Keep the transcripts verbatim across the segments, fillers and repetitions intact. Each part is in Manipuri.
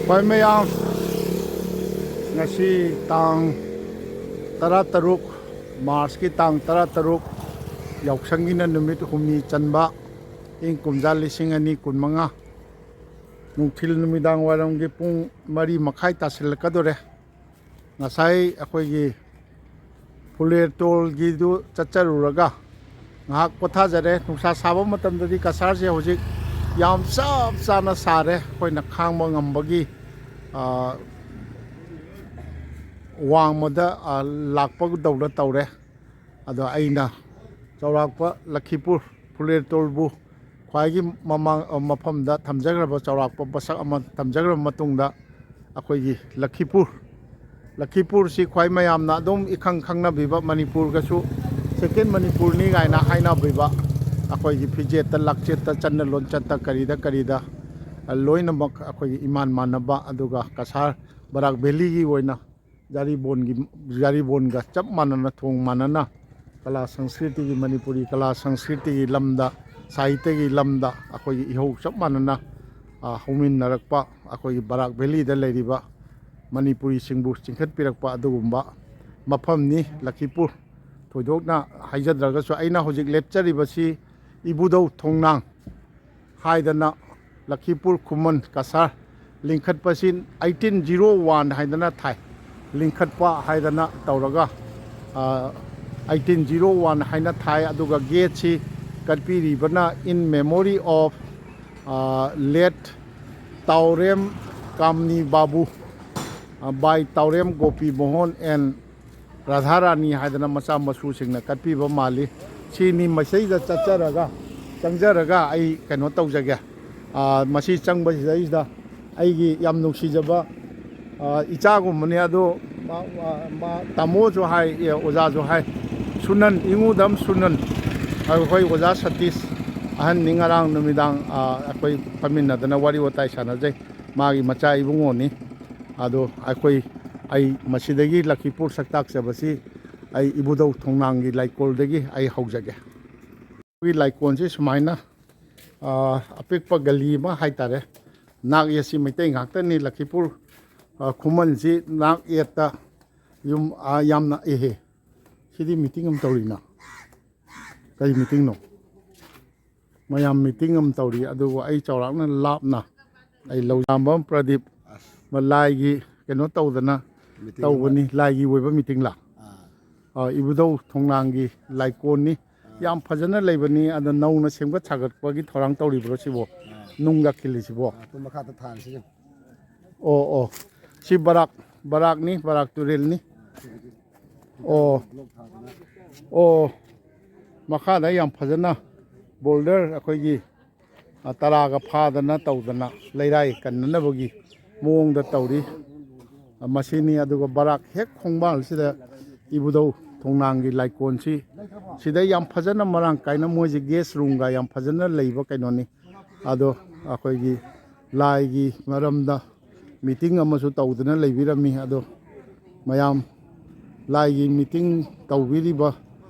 ꯍꯣꯏ ꯃꯌꯥꯝ, ꯉꯁꯤ ꯇꯥꯡ ꯇꯔꯥꯇꯔꯨꯛ, ꯃꯥꯔꯆꯀꯤ ꯇꯥꯡ ꯇꯔꯥꯇꯔꯨꯛ, ꯌꯥꯎꯁꯪꯒꯤꯅ ꯅꯨꯃꯤꯠ ꯍꯨꯝꯅꯤ ꯆꯟꯕ, ꯏꯪ ꯀꯨꯝꯖꯥ ꯂꯤꯁꯤꯡ ꯑꯅꯤ ꯀꯨꯟꯃꯉꯥ, ꯅꯨꯡꯊꯤꯜ ꯅꯨꯃꯤꯗꯥꯡ ꯋꯥꯏꯔꯝꯒꯤ ꯄꯨꯡ ꯃꯔꯤ ꯃꯈꯥꯏ ꯇꯥꯁꯤꯜꯂꯛꯀꯗꯧꯔꯦ꯫ ꯉꯁꯥꯏ ꯑꯩꯈꯣꯏꯒꯤ ꯐꯨꯂꯦꯔꯇꯣꯜꯒꯤꯗꯨ ꯆꯠꯆꯔꯨꯔꯒ ꯉꯥꯏꯍꯥꯛ ꯄꯣꯊꯥꯖꯔꯦ꯫ ꯅꯨꯡꯁꯥ ꯁꯥꯕ ꯃꯇꯝꯗꯗꯤ ꯀꯁꯥꯔꯁꯦ ꯍꯧꯖꯤꯛ ꯌꯥꯝ ꯆꯞ ꯆꯥꯅ ꯁꯥꯔꯦ, ꯑꯩꯈꯣꯏꯅ ꯈꯥꯡꯕ ꯉꯝꯕꯒꯤ, ꯑ, ꯋꯥꯡꯃꯗ, ꯑ, ꯂꯥꯛꯄꯗꯧꯅ ꯇꯧꯔꯦ꯫ ꯑꯗꯣ ꯑꯩꯅ ꯆꯥꯎꯔꯥꯛꯄ ꯂꯈꯤꯄꯨꯔ ꯐꯨꯂꯦꯔꯇꯣꯜꯕꯨ ꯈ꯭ꯋꯥꯏꯒꯤ ꯃꯃꯥꯡ, ꯑ, ꯃꯐꯝꯗ ꯊꯝꯖꯈ꯭ꯔꯕ, ꯆꯥꯎꯔꯥꯛꯄ ꯃꯁꯛ ꯑꯃ ꯊꯝꯖꯈ꯭ꯔꯕ ꯃꯇꯨꯡꯗ, ꯑꯩꯈꯣꯏꯒꯤ ꯂꯈꯤꯄꯨꯔ, ꯂꯈꯤꯄꯨꯔꯁꯤ ꯈ꯭ꯋꯥꯏ ꯃꯌꯥꯝꯅ ꯑꯗꯨꯝ ꯏꯈꯪ ꯈꯪꯅꯕꯤꯕ, ꯃꯅꯤꯄꯨꯔꯒꯁꯨ ꯁꯦꯀꯦꯟ ꯃꯅꯤꯄꯨꯔꯅꯤ ꯀꯥꯏꯅ ꯍꯥꯏꯅꯕꯤꯕ, ꯑꯩꯈꯣꯏꯒꯤ ꯐꯤꯖꯦꯠꯇ ꯂꯥꯛꯆꯦꯠꯇ ꯆꯠꯅ ꯂꯣꯟꯆꯠꯇ ꯀꯔꯤꯗ ꯀꯔꯤꯗ, ꯑ, ꯂꯣꯏꯅꯃꯛ ꯑꯩꯈꯣꯏꯒꯤ ꯏꯃꯥꯟ ꯃꯥꯟꯅꯕ, ꯑꯗꯨꯒ ꯀꯁꯥꯔ ꯕꯔꯥꯛ ꯚꯦꯂꯤꯒꯤ ꯑꯣꯏꯅ ꯖꯥꯔꯤꯕꯣꯟꯒꯤ, ꯖꯥꯔꯤꯕꯣꯟꯒ ꯆꯞ ꯃꯥꯟꯅꯅ, ꯊꯣꯡ ꯃꯥꯟꯅꯅ ꯀꯂꯥ ꯁꯪꯁꯀ꯭ꯔꯤꯇꯤꯒꯤ, ꯃꯅꯤꯄꯨꯔꯤ ꯀꯂꯥ ꯁꯪꯁꯀ꯭ꯔꯤꯇꯤꯒꯤ ꯂꯝꯗ, ꯁꯥꯍꯤꯇ꯭ꯌꯒꯤ ꯂꯝꯗ ꯑꯩꯈꯣꯏꯒꯤ ꯏꯍꯧ ꯆꯞ ꯃꯥꯟꯅꯅ, ꯑ, ꯍꯧꯃꯤꯟꯅꯔꯛꯄ, ꯑꯩꯈꯣꯏꯒꯤ ꯕꯔꯥꯛ ꯚꯦꯂꯤꯗ ꯂꯩꯔꯤꯕ ꯃꯅꯤꯄꯨꯔꯤꯁꯤꯡꯕꯨ ꯆꯤꯡꯈꯠꯄꯤꯔꯛꯄ ꯑꯗꯨꯒꯨꯝꯕ ꯃꯐꯝꯅꯤ ꯂꯈꯤꯄꯨꯔ꯫ ꯊꯣꯏꯗꯣꯛꯅ ꯍꯥꯏꯖꯗ꯭ꯔꯒꯁꯨ, ꯑꯩꯅ ꯍꯧꯖꯤꯛ ꯂꯦꯞꯆꯔꯤꯕꯁꯤ ꯏꯕꯨꯙꯧ ꯊꯣꯡꯅꯥꯡ ꯍꯥꯏꯗꯅ, ꯂꯈꯤꯄꯨꯔ ꯈꯨꯃꯟ ꯀꯁꯥꯔ ꯂꯤꯡꯈꯠꯄꯁꯤ ꯑꯩꯠꯇꯤꯟ ꯖꯤꯔꯣ ꯋꯥꯟ ꯍꯥꯏꯗꯅ ꯊꯥꯏ, ꯂꯤꯡꯈꯠꯄ ꯍꯥꯏꯗꯅ ꯇꯧꯔꯒ, ꯑ, ꯑꯩꯠꯇꯤꯟ ꯖꯤꯔꯣ ꯋꯥꯟ ꯍꯥꯏꯅ ꯊꯥꯏ꯫ ꯑꯗꯨꯒ ꯒꯦꯠꯁꯤ ꯀꯠꯄꯤꯔꯤꯕꯅ in memory of, ꯑ, late ꯇꯥꯎꯔꯦꯝ ꯀꯥꯝꯅꯤ ꯕꯥꯕꯨ, ꯑ, by ꯇꯥꯎꯔꯦꯝ Gopi Mohan and Radha ꯔꯥꯅꯤ ꯍꯥꯏꯗꯅ ꯃꯆꯥ ꯃꯁꯨꯁꯤꯡꯅ ꯀꯠꯄꯤꯕ ꯃꯥꯜꯂꯤ꯫ ꯁꯤꯅꯤ ꯃꯁꯤꯗ ꯆꯠꯆꯔꯒ, ꯆꯪꯖꯔꯒ ꯑꯩ ꯀꯩꯅꯣ ꯇꯧꯖꯒꯦ꯫ ꯑ, ꯃꯁꯤ ꯆꯪꯕꯁꯤꯗꯩꯁꯤꯗ ꯑꯩꯒꯤ ꯌꯥꯝ ꯅꯨꯡꯁꯤꯖꯕ, ꯑ, ꯏꯆꯥꯒꯨꯝꯕꯅꯤ꯫ ꯑꯗꯣ ꯃꯥ, ꯃꯥ, ꯃꯥ, ꯇꯥꯃꯣꯁꯨ ꯍꯥꯏ, ꯑꯦ, ꯑꯣꯖꯥꯁꯨ ꯍꯥꯏ, ꯁꯨꯅꯟ, ꯏꯉꯨꯗꯝ ꯁꯨꯅꯟ, ꯑꯩꯈꯣꯏ ꯑꯣꯖꯥ ꯁꯇꯤꯁ, ꯑꯍꯟꯅꯤ꯫ ꯉꯔꯥꯡ ꯅꯨꯃꯤꯗꯥꯡ, ꯑ, ꯑꯩꯈꯣꯏ ꯐꯝꯃꯤꯟꯅꯗꯅ ꯋꯥꯔꯤ ꯋꯥꯇꯥꯏ ꯁꯥꯟꯅꯖꯩ꯫ ꯃꯥꯒꯤ ꯃꯆꯥ ꯏꯕꯨꯡꯉꯣꯅꯤ꯫ ꯑꯗꯣ ꯑꯩꯈꯣꯏ, ꯑꯩ ꯃꯁꯤꯗꯒꯤ ꯂꯈꯤꯄꯨꯔ ꯁꯛꯇꯥꯛꯆꯕꯁꯤ ꯑꯩ ꯏꯕꯨꯙꯧ ꯊꯣꯡꯅꯥꯡꯒꯤ ꯂꯥꯏꯀꯣꯜꯗꯒꯤ ꯑꯩ ꯍꯧꯖꯒꯦ꯫ ꯑꯩꯈꯣꯏꯒꯤ ꯂꯥꯏꯀꯣꯟꯁꯤ ꯁꯨꯃꯥꯏꯅ, ꯑ, ꯑꯄꯤꯛꯄ ꯒꯂꯤ ꯑꯃ ꯍꯥꯏꯇꯥꯔꯦ, ꯅꯥꯛ ꯌꯦꯠꯁꯤ ꯃꯩꯇꯩ ꯉꯥꯛꯇꯅꯤ꯫ ꯂꯛꯈꯤꯄꯨꯔ, ꯑ, ꯈꯨꯃꯟꯁꯤ ꯅꯥꯛ ꯌꯦꯠꯇ ꯌꯨꯝ, ꯑ, ꯌꯥꯝꯅ ꯏꯍꯦ꯫ ꯁꯤꯗꯤ ꯃꯤꯇꯤꯡ ꯑꯃ ꯇꯧꯔꯤꯅ꯫ ꯀꯔꯤ ꯃꯤꯇꯤꯡꯅꯣ? ꯃꯌꯥꯝ ꯃꯤꯇꯤꯡ ꯑꯃ ꯇꯧꯔꯤ, ꯑꯗꯨꯕꯨ ꯑꯩ ꯆꯥꯎꯔꯥꯛꯅ ꯂꯥꯞꯅ ꯑꯩ ꯂꯧꯖꯥꯝꯕꯝ ꯄ꯭ꯔꯗꯤꯞ ꯂꯥꯏꯒꯤ ꯀꯩꯅꯣ ꯇꯧꯗꯅ ꯃꯤꯇꯤꯡ ꯑꯃ꯫ ꯇꯧꯕꯅꯤ꯫ ꯂꯥꯏꯒꯤ ꯑꯣꯏꯕ ꯃꯤꯇꯤꯡꯂꯥ? ꯑꯥ꯫ ꯑ, ꯏꯕꯨꯙꯧ ꯊꯣꯡꯅꯥꯡꯒꯤ ꯂꯥꯏꯀꯣꯟꯅꯤ꯫ ꯑꯥ꯫ ꯌꯥꯝ ꯐꯖꯅ ꯂꯩꯕꯅꯤ꯫ ꯑꯗ ꯅꯧꯅ ꯁꯦꯝꯒꯠ ꯁꯥꯒꯠꯄꯒꯤ ꯊꯧꯔꯥꯡ ꯇꯧꯔꯤꯕ꯭ꯔꯣ ꯁꯤꯕꯣ? ꯑꯥ꯫ ꯅꯨꯡꯒ ꯈꯤꯜꯂꯤꯁꯤꯕꯣ? ꯑꯥ, ꯑꯗꯨ ꯃꯈꯥꯗ ꯊꯥꯔꯁꯤ ꯌꯦꯡꯉꯨ꯫ ꯑꯣ, ꯑꯣ꯫ ꯁꯤ ꯕꯔꯥꯛ, ꯕꯔꯥꯛꯅꯤ, ꯕꯔꯥꯛ ꯇꯨꯔꯦꯜꯅꯤ꯫ ꯑꯣ꯫ ꯑꯣ꯫ ꯃꯈꯥꯗ ꯌꯥꯝ ꯐꯖꯅ ꯕꯣꯜꯗꯔ ꯑꯩꯈꯣꯏꯒꯤ, ꯑ, ꯇꯔꯥꯒ ꯐꯥꯗꯅ ꯇꯧꯗꯅ ꯂꯩꯔꯥꯏ ꯀꯟꯅꯅꯕꯒꯤ ꯃꯑꯣꯡꯗ ꯇꯧꯔꯤ꯫ ꯑ, ꯃꯁꯤꯅꯤ꯫ ꯑꯗꯨꯒ ꯕꯔꯥꯛ ꯍꯦꯛ ꯈꯣꯡꯕꯥꯜꯁꯤꯗ ꯏꯕꯨꯙꯧ ꯊꯣꯡꯅꯥꯡꯒꯤ ꯂꯥꯏꯀꯣꯟꯁꯤ ꯁꯤꯗ ꯌꯥꯝ ꯐꯖꯅ ꯃꯔꯥꯡ ꯀꯥꯏꯅ ꯃꯣꯏꯁꯤ ꯒꯦꯁ ꯔꯨꯝꯒ ꯌꯥꯝ ꯐꯖꯅ ꯂꯩꯕ ꯀꯩꯅꯣꯅꯤ꯫ ꯑꯗꯣ ꯑꯩꯈꯣꯏꯒꯤ ꯂꯥꯏꯒꯤ ꯃꯔꯝꯗ ꯃꯤꯇꯤꯡ ꯑꯃꯁꯨ ꯇꯧꯗꯨꯅ ꯂꯩꯕꯤꯔꯝꯃꯤ꯫ ꯑꯗꯣ ꯃꯌꯥꯝ ꯂꯥꯏꯒꯤ ꯃꯤꯇꯤꯡ ꯇꯧꯕꯤꯔꯤꯕ,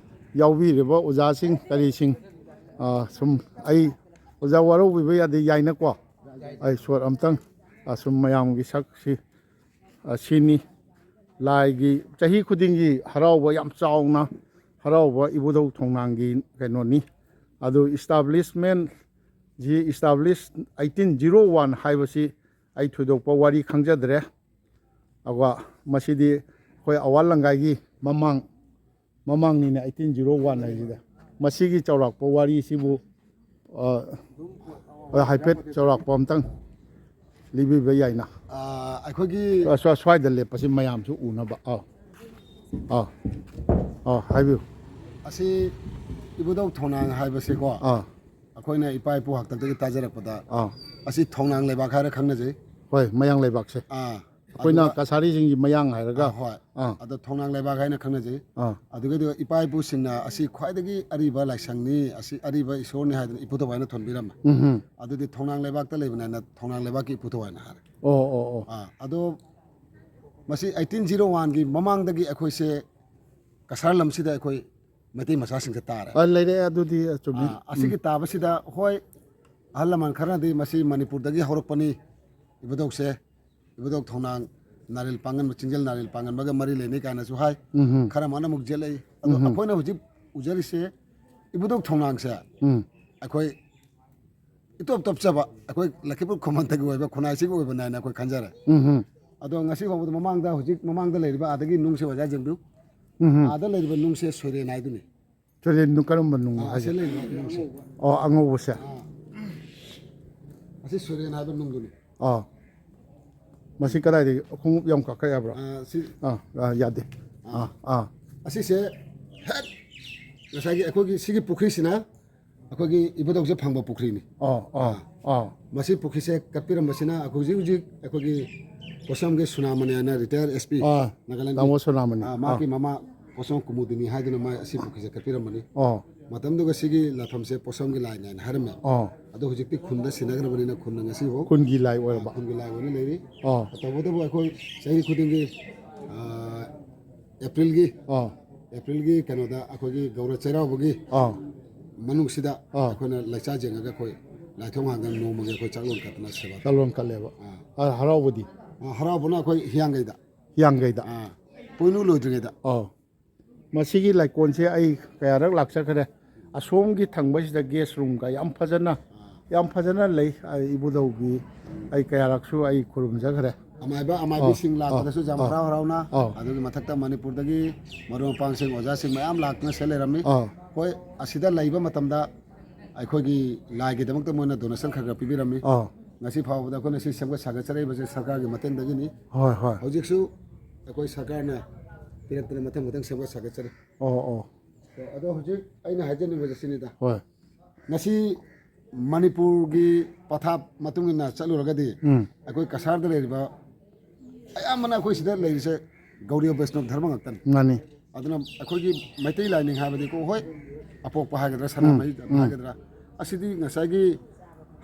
ꯌꯥꯎꯕꯤꯔꯤꯕ ꯑꯣꯖꯥꯁꯤꯡ ꯀꯔꯤꯁꯤꯡ, ꯑ, ꯁꯨꯝ ꯑꯩ ꯑꯣꯖꯥ ꯋꯥꯔꯧꯕꯤꯕ ꯌꯥꯗꯦ, ꯌꯥꯏꯅꯀꯣ? ꯑꯩ ꯁꯣꯔꯠ ꯑꯝꯇꯪ, ꯑ, ꯁꯨꯝ ꯃꯌꯥꯝꯒꯤ ꯁꯛꯁꯤ, ꯑ, ꯁꯤꯅꯤ꯫ ꯂꯥꯏꯒꯤ ꯆꯍꯤ ꯈꯨꯗꯤꯡꯒꯤ ꯍꯔꯥꯎꯕ ꯌꯥꯝ ꯆꯥꯎꯅ ꯍꯔꯥꯎꯕ ꯏꯕꯨꯙꯧ ꯊꯣꯡꯅꯥꯡꯒꯤ ꯀꯩꯅꯣꯅꯤ꯫ ꯑꯗꯨ ꯏꯁꯇꯥꯕ꯭ꯂꯤꯁꯃꯦꯟ ꯖꯤ ꯏꯁꯇꯥꯕ꯭ꯂꯤꯁ ꯑꯩꯠꯇꯤꯟ ꯖꯤꯔꯣ ꯋꯥꯟ ꯍꯥꯏꯕꯁꯤ ꯑꯩ ꯊꯣꯏꯗꯣꯛꯄ ꯋꯥꯔꯤ ꯈꯪꯖꯗ꯭ꯔꯦ꯫ ꯑꯗꯨꯒ ꯃꯁꯤꯗꯤ ꯑꯩꯈꯣꯏ ꯑꯋꯥ ꯂꯪꯒꯥꯏꯒꯤ ꯃꯃꯥꯡ, ꯃꯃꯥꯡꯅꯤꯅꯦ, ꯑꯩꯠꯇꯤꯟ ꯖꯤꯔꯣ ꯋꯥꯟ ꯍꯥꯏꯁꯤꯗ꯫ ꯃꯁꯤꯒꯤ ꯆꯥꯎꯔꯥꯛꯄ ꯋꯥꯔꯤꯁꯤꯕꯨ, ꯑ, ꯍꯥꯏꯐꯦꯠ ꯆꯥꯎꯔꯥꯛꯄ ꯑꯝꯇꯪ ꯂꯤꯕꯤꯕ ꯌꯥꯏꯅ? ꯑ, ꯑꯩꯈꯣꯏꯒꯤ ꯑ, ꯁ꯭ꯋꯥ-, ꯁ꯭ꯋꯥꯏꯗ ꯂꯦꯞꯄꯁꯤ ꯃꯌꯥꯝꯁꯨ ꯎꯅꯕ꯫ ꯑꯥ, ꯑꯥ, ꯑꯥ, ꯍꯥꯏꯕꯤꯌꯨ꯫ ꯑꯁꯤ ꯏꯕꯨꯙꯧ ꯊꯣꯡꯅꯥꯡ ꯍꯥꯏꯕꯁꯤꯀꯣ, ꯑꯥ꯫ ꯑꯩꯈꯣꯏꯅ ꯏꯄꯥ ꯏꯄꯨ ꯍꯥꯛꯇꯛꯇꯒꯤ ꯇꯥꯖꯔꯛꯄꯗ, ꯑꯥ꯫ ꯑꯁꯤ ꯊꯣꯡꯅꯥꯡ ꯂꯩꯕꯥꯛ ꯍꯥꯏꯔ ꯈꯪꯅꯖꯩ꯫ ꯍꯣꯏ, ꯃꯌꯥꯡ ꯂꯩꯕꯥꯛꯁꯦ꯫ ꯑꯥ, ꯑꯩꯈꯣꯏꯅ ꯑꯗꯨꯒ ꯀꯁꯥꯔꯤꯁꯤꯡꯒꯤ ꯃꯌꯥꯡ ꯍꯥꯏꯔꯒ꯫ ꯑꯥ, ꯍꯣꯏ꯫ ꯑꯥ꯫ ꯑꯗꯣ ꯊꯣꯡꯅꯥꯡ ꯂꯩꯕꯥꯛ ꯍꯥꯏꯅ ꯈꯪꯅꯖꯩ꯫ ꯑꯥ꯫ ꯑꯗꯨꯒ ꯏꯄꯥ ꯏꯄꯨꯁꯤꯡꯅ ꯑꯁꯤ ꯈ꯭ꯋꯥꯏꯗꯒꯤ ꯑꯔꯤꯕ ꯂꯥꯏꯁꯪꯅꯤ, ꯑꯁꯤ ꯑꯔꯤꯕ ꯏꯁꯣꯔꯅꯤ ꯍꯥꯏꯗꯅ ꯏꯄꯨ ꯊꯧꯋꯥꯏꯅ ꯊꯣꯟꯕꯤꯔꯝꯃꯦ꯫ ꯎꯝ ꯍꯨꯝ꯫ ꯑꯗꯨꯗꯤ ꯊꯣꯡꯅꯥꯡ ꯂꯩꯕꯥꯛꯇ ꯂꯩꯕꯅꯤꯅ ꯊꯣꯡꯅꯥꯡ ꯂꯩꯕꯥꯛꯀꯤ ꯏꯄꯨ ꯊꯧꯋꯥꯏꯅ ꯍꯥꯏꯔꯦ꯫ ꯑꯣ, ꯑꯣ, ꯑꯣ꯫ ꯑꯥ, ꯑꯗꯣ ꯃꯁꯤ ꯑꯩꯠꯇꯤꯟ ꯖꯤꯔꯣ ꯋꯥꯟꯒꯤ ꯃꯃꯥꯡꯗꯒꯤ ꯑꯩꯈꯣꯏꯁꯦ ꯀꯁꯥꯔ ꯂꯝꯁꯤꯗ ꯑꯩꯈꯣꯏ ꯃꯩꯇꯩ ꯃꯆꯥꯁꯤꯡꯁꯦ ꯇꯥꯔꯦ꯫ ꯑ, ꯂꯩꯔꯦ, ꯑꯗꯨꯗꯤ ꯆꯨꯝꯃꯤ꯫ ꯑꯥ, ꯑꯁꯤꯒꯤ ꯎꯝ꯫ ꯇꯥꯕꯁꯤꯗ, ꯍꯣꯏ, ꯑꯍꯜ ꯂꯃꯟ ꯈꯔꯅꯗꯤ ꯃꯁꯤ ꯃꯅꯤꯄꯨꯔꯗꯒꯤ ꯍꯧꯔꯛꯄꯅꯤ, ꯏꯕꯨꯙꯧꯁꯦ, ꯏꯕꯨꯙꯧ ꯊꯧꯅꯥꯡ ꯅꯥꯔꯦꯜ ꯄꯥꯡꯒꯟꯕ, ꯆꯤꯡꯖꯦꯜ ꯅꯥꯔꯦꯜ ꯄꯥꯡꯒꯟꯕꯒ ꯃꯔꯤ ꯂꯩꯅꯩ ꯀꯥꯏꯅꯁꯨ ꯍꯥꯏ꯫ ꯎꯝ ꯍꯝ꯫ ꯈꯔ ꯑꯃꯅ ꯑꯃꯨꯛ ꯌꯦꯠꯂꯛꯏ꯫ ꯑꯗꯣ ꯎꯝ ꯍꯝ꯫ ꯑꯩꯈꯣꯏꯅ ꯍꯧꯖꯤꯛ ꯎꯖꯔꯤꯁꯦ ꯏꯕꯨꯙꯧ ꯊꯧꯅꯥꯡꯁꯦ ꯎꯝ꯫ ꯑꯩꯈꯣꯏ ꯏꯇꯣꯞ ꯇꯣꯞꯆꯕ ꯑꯩꯈꯣꯏ ꯂꯈꯤꯄꯨꯔ ꯈꯨꯃꯟꯇꯒꯤ ꯑꯣꯏꯕ ꯈꯨꯟꯅꯥꯏꯁꯤꯒꯤ ꯑꯣꯏꯕꯅꯦ ꯍꯥꯏꯅ ꯑꯩꯈꯣꯏ ꯈꯟꯖꯔꯦ꯫ ꯎꯝ ꯍꯝ꯫ ꯑꯗꯣ ꯉꯁꯤ ꯐꯥꯎꯕꯗ ꯃꯃꯥꯡꯗ, ꯍꯧꯖꯤꯛ ꯃꯃꯥꯡꯗ ꯂꯩꯔꯤꯕ ꯑꯥꯗꯒꯤ ꯅꯨꯡꯁꯦ ꯑꯣꯖꯥ ꯌꯦꯡꯕꯤꯌꯨ꯫ ꯎꯝ ꯍꯝ꯫ ꯑꯥꯗ ꯂꯩꯔꯤꯕ ꯅꯨꯡꯁꯦ ꯁꯣꯏꯔꯦꯟ ꯍꯥꯏꯗꯨꯅꯤ꯫ ꯁꯣꯏꯔꯦꯟꯗꯨ ꯀꯔꯝꯕ ꯅꯨꯡ ꯑꯥ, ꯍꯥꯏꯒꯦ? ꯑꯁꯤ ꯂꯩꯔꯤꯕ ꯅꯨꯡꯁꯦ꯫ ꯑꯣ, ꯑꯉꯧꯕꯁꯦ꯫ ꯑꯥ꯫ ꯑꯁꯤ ꯁꯣꯏꯔꯦꯟ ꯍꯥꯏꯕ ꯅꯨꯡꯗꯨꯅꯤ꯫ ꯑꯥ꯫ ꯃꯁꯤ ꯀꯗꯥꯏꯗꯒꯤ ꯈꯣꯡꯎꯞ ꯌꯥꯝ ꯀꯥꯈꯠ ꯌꯥꯕ꯭ꯔꯣ? ꯑꯥ, ꯁꯤ ꯑꯥ, ꯑꯥ, ꯌꯥꯗꯦ꯫ ꯑꯥ꯫ ꯑꯥ, ꯑꯥ꯫ ꯑꯁꯤꯁꯦ ꯍꯦꯛ ꯉꯁꯥꯏꯒꯤ ꯑꯩꯈꯣꯏꯒꯤ ꯁꯤꯒꯤ ꯄꯨꯈ꯭ꯔꯤꯁꯤꯅ ꯑꯩꯈꯣꯏꯒꯤ ꯏꯕꯨꯙꯧꯁꯦ ꯐꯪꯕ ꯄꯨꯈ꯭ꯔꯤꯅꯤ꯫ ꯑꯥ, ꯑꯥ, ꯑꯥ꯫ ꯑꯥ꯫ ꯃꯁꯤ ꯄꯨꯈ꯭ꯔꯤꯁꯦ ꯀꯠꯄꯤꯔꯝꯕꯁꯤꯅ ꯑꯩꯈꯣꯏ ꯍꯧꯖꯤꯛ ꯍꯧꯖꯤꯛ ꯑꯩꯈꯣꯏꯒꯤ ꯄꯣꯁꯝꯒꯤ ꯁꯨꯅꯥꯃꯅꯤ ꯍꯥꯏꯅ ꯔꯤꯇꯥꯌꯔ ꯑꯦꯁ ꯄꯤ ꯑꯥ, ꯅꯥꯒꯥꯂꯦꯟꯒꯤ, ꯇꯥꯃꯣ ꯁꯣꯅꯥꯃꯅꯤ꯫ ꯑꯥ, ꯃꯍꯥꯛꯀꯤ ꯑꯥ꯫ ꯃꯃꯥ ꯄꯣꯁꯝ ꯀꯨꯃꯨꯗꯤꯅꯤ ꯍꯥꯏꯗꯨꯅ ꯃꯥ ꯑꯁꯤ ꯄꯨꯈ꯭ꯔꯤꯁꯦ ꯀꯠꯄꯤꯔꯝꯕꯅꯤ꯫ ꯑꯥ꯫ ꯃꯇꯝꯗꯨꯒ ꯁꯤꯒꯤ ꯂꯥꯏꯐꯝꯁꯦ ꯄꯣꯁꯝꯒꯤ ꯂꯥꯏꯅꯦꯅ ꯍꯥꯏꯔꯝꯃꯦ꯫ ꯑꯥ꯫ ꯑꯗꯣ ꯍꯧꯖꯤꯛꯇꯤ ꯈꯨꯟꯗ ꯁꯤꯟꯅꯈ꯭ꯔꯕꯅꯤꯅ ꯈꯨꯟꯅ ꯉꯁꯤ ꯐꯥꯎ ꯈꯨꯟꯒꯤ ꯂꯥꯏ ꯑꯣꯏꯔꯕ꯫ ꯑꯥ, ꯈꯨꯟꯒꯤ ꯂꯥꯏ ꯑꯣꯏꯅ ꯂꯩꯔꯤ꯫ ꯑꯥ꯫ ꯇꯧꯕꯇꯕꯨ ꯑꯩꯈꯣꯏ ꯆꯍꯤ ꯈꯨꯗꯤꯡꯒꯤ, ꯑꯥ, ꯑꯦꯄ꯭ꯔꯤꯜꯒꯤ, ꯑꯥ꯫ ꯑꯦꯄ꯭ꯔꯤꯜꯒꯤ ꯀꯩꯅꯣꯗ ꯑꯩꯈꯣꯏꯒꯤ ꯒꯧꯔ ꯆꯩꯔꯥꯎꯕꯒꯤ ꯑꯥ꯫ ꯃꯅꯨꯡꯁꯤꯗ ꯑꯥ꯫ ꯑꯩꯈꯣꯏꯅ ꯂꯩꯆꯥ ꯌꯦꯡꯉꯒ ꯑꯩꯈꯣꯏ ꯂꯥꯏꯊꯣꯡ ꯍꯥꯡꯗꯅ ꯅꯣꯡꯃꯒꯤ ꯑꯩꯈꯣꯏ ꯆꯥꯛꯂꯣꯟ ꯀꯠꯇꯅ ꯁꯦꯕꯥ ꯇꯧꯏ꯫ ꯆꯥꯛꯂꯣꯟ ꯀꯠꯂꯦꯕ꯫ ꯑꯥ꯫ ꯑꯥ, ꯍꯔꯥꯎꯕꯗꯤ? ꯑꯥ, ꯍꯔꯥꯎꯕꯅ ꯑꯩꯈꯣꯏ ꯍꯤꯌꯥꯡꯒꯩꯗ꯫ ꯍꯤꯌꯥꯡꯒꯩꯗ꯫ ꯑꯥ, ꯄꯣꯏꯅꯨ ꯂꯣꯏꯗ꯭ꯔꯤꯉꯩꯗ꯫ ꯑꯥ꯫ ꯃꯁꯤꯒꯤ ꯂꯥꯏꯀꯣꯟꯁꯦ ꯑꯩ ꯀꯌꯥꯔꯛ ꯂꯥꯛꯆꯈ꯭ꯔꯦ꯫ ꯑꯁꯣꯝꯒꯤ ꯊꯪꯕꯁꯤꯗ ꯒꯦꯁ ꯔꯨꯝꯒ ꯌꯥꯝ ꯐꯖꯅ, ꯑꯥ꯫ ꯌꯥꯝ ꯐꯖꯅ ꯂꯩ꯫ ꯑ, ꯏꯕꯨꯙꯧꯒꯤ ꯑꯩ ꯀꯌꯥꯔꯛꯁꯨ ꯑꯩ ꯈꯨꯔꯨꯝꯖꯈ꯭ꯔꯦ꯫ ꯑꯃꯥꯏꯕ, ꯑꯃꯥꯏꯕꯤꯁꯤꯡ ꯑꯥ, ꯂꯥꯛꯄꯗꯁꯨ ꯌꯥꯝ ꯑꯥ, ꯍꯔꯥꯎ ꯍꯔꯥꯎꯅ, ꯑꯥ꯫ ꯑꯗꯨꯒꯤ ꯃꯊꯛꯇ ꯃꯅꯤꯄꯨꯔꯗꯒꯤ ꯃꯔꯨꯞ ꯃꯄꯥꯡꯁꯤꯡ, ꯑꯣꯖꯥꯁꯤꯡ ꯃꯌꯥꯝ ꯂꯥꯛꯇꯨꯅ ꯁꯤꯗ ꯂꯩꯔꯝꯃꯤ꯫ ꯑꯥ꯫ ꯍꯣꯏ, ꯑꯁꯤꯗ ꯂꯩꯕ ꯃꯇꯝꯗ ꯑꯩꯈꯣꯏꯒꯤ ꯂꯥꯏꯒꯤꯗꯃꯛꯇ ꯃꯣꯏꯅ ꯗꯣꯅꯦꯁꯟ ꯈꯔ ꯈꯔ ꯄꯤꯕꯤꯔꯝꯃꯤ꯫ ꯑꯥ꯫ ꯉꯁꯤ ꯐꯥꯎꯕꯗ ꯑꯩꯈꯣꯏꯅ ꯁꯤ ꯁꯦꯝꯒꯠ ꯁꯥꯒꯠꯆꯔꯛꯏꯕꯁꯦ ꯁꯔꯀꯥꯔꯒꯤ ꯃꯇꯦꯡꯗꯒꯤꯅꯤ꯫ ꯍꯣꯏ, ꯍꯣꯏ꯫ ꯍꯧꯖꯤꯛꯁꯨ ꯑꯩꯈꯣꯏ ꯁꯔꯀꯥꯔꯅ ꯄꯤꯔꯛꯇꯅ ꯃꯊꯪ ꯃꯊꯪ ꯁꯦꯝꯒꯠ ꯁꯥꯒꯠꯆꯔꯤ꯫ ꯑꯣ, ꯑꯣ꯫ ꯑꯗꯣ ꯍꯧꯖꯤꯛ ꯑꯩꯅ ꯍꯥꯏꯖꯅꯤꯡꯕꯁꯦ ꯁꯤꯅꯤꯗ꯫ ꯍꯣꯏ꯫ ꯉꯁꯤ ꯃꯅꯤꯄꯨꯔꯒꯤ ꯄꯊꯥꯞ ꯃꯇꯨꯡ ꯏꯟꯅ ꯆꯠꯂꯨꯔꯒꯗꯤ ꯎꯝ꯫ ꯑꯩꯈꯣꯏ ꯀꯁꯥꯔꯗ ꯂꯩꯔꯤꯕ ꯑꯌꯥꯝꯕꯅ ꯑꯩꯈꯣꯏ ꯁꯤꯗ ꯂꯩꯔꯤꯁꯦ ꯒꯧꯔꯤꯌ ꯕꯩꯁꯅꯕ ꯙꯔꯃ ꯉꯥꯛꯇꯅꯤ꯫ ꯃꯥꯅꯤ꯫ ꯑꯗꯨꯅ ꯑꯩꯈꯣꯏꯒꯤ ꯃꯩꯇꯩ ꯂꯥꯏꯅꯤꯡ ꯍꯥꯏꯕꯗꯤꯀꯣ, ꯍꯣꯏ, ꯑꯄꯣꯛꯄ ꯍꯥꯏꯒꯗ꯭ꯔꯥ, ꯁꯅꯥꯃꯍꯤ ꯎꯝ, ꯎꯝ꯫ ꯍꯥꯏꯒꯗ꯭ꯔꯥ, ꯑꯁꯤꯗꯤ ꯉꯁꯥꯏꯒꯤ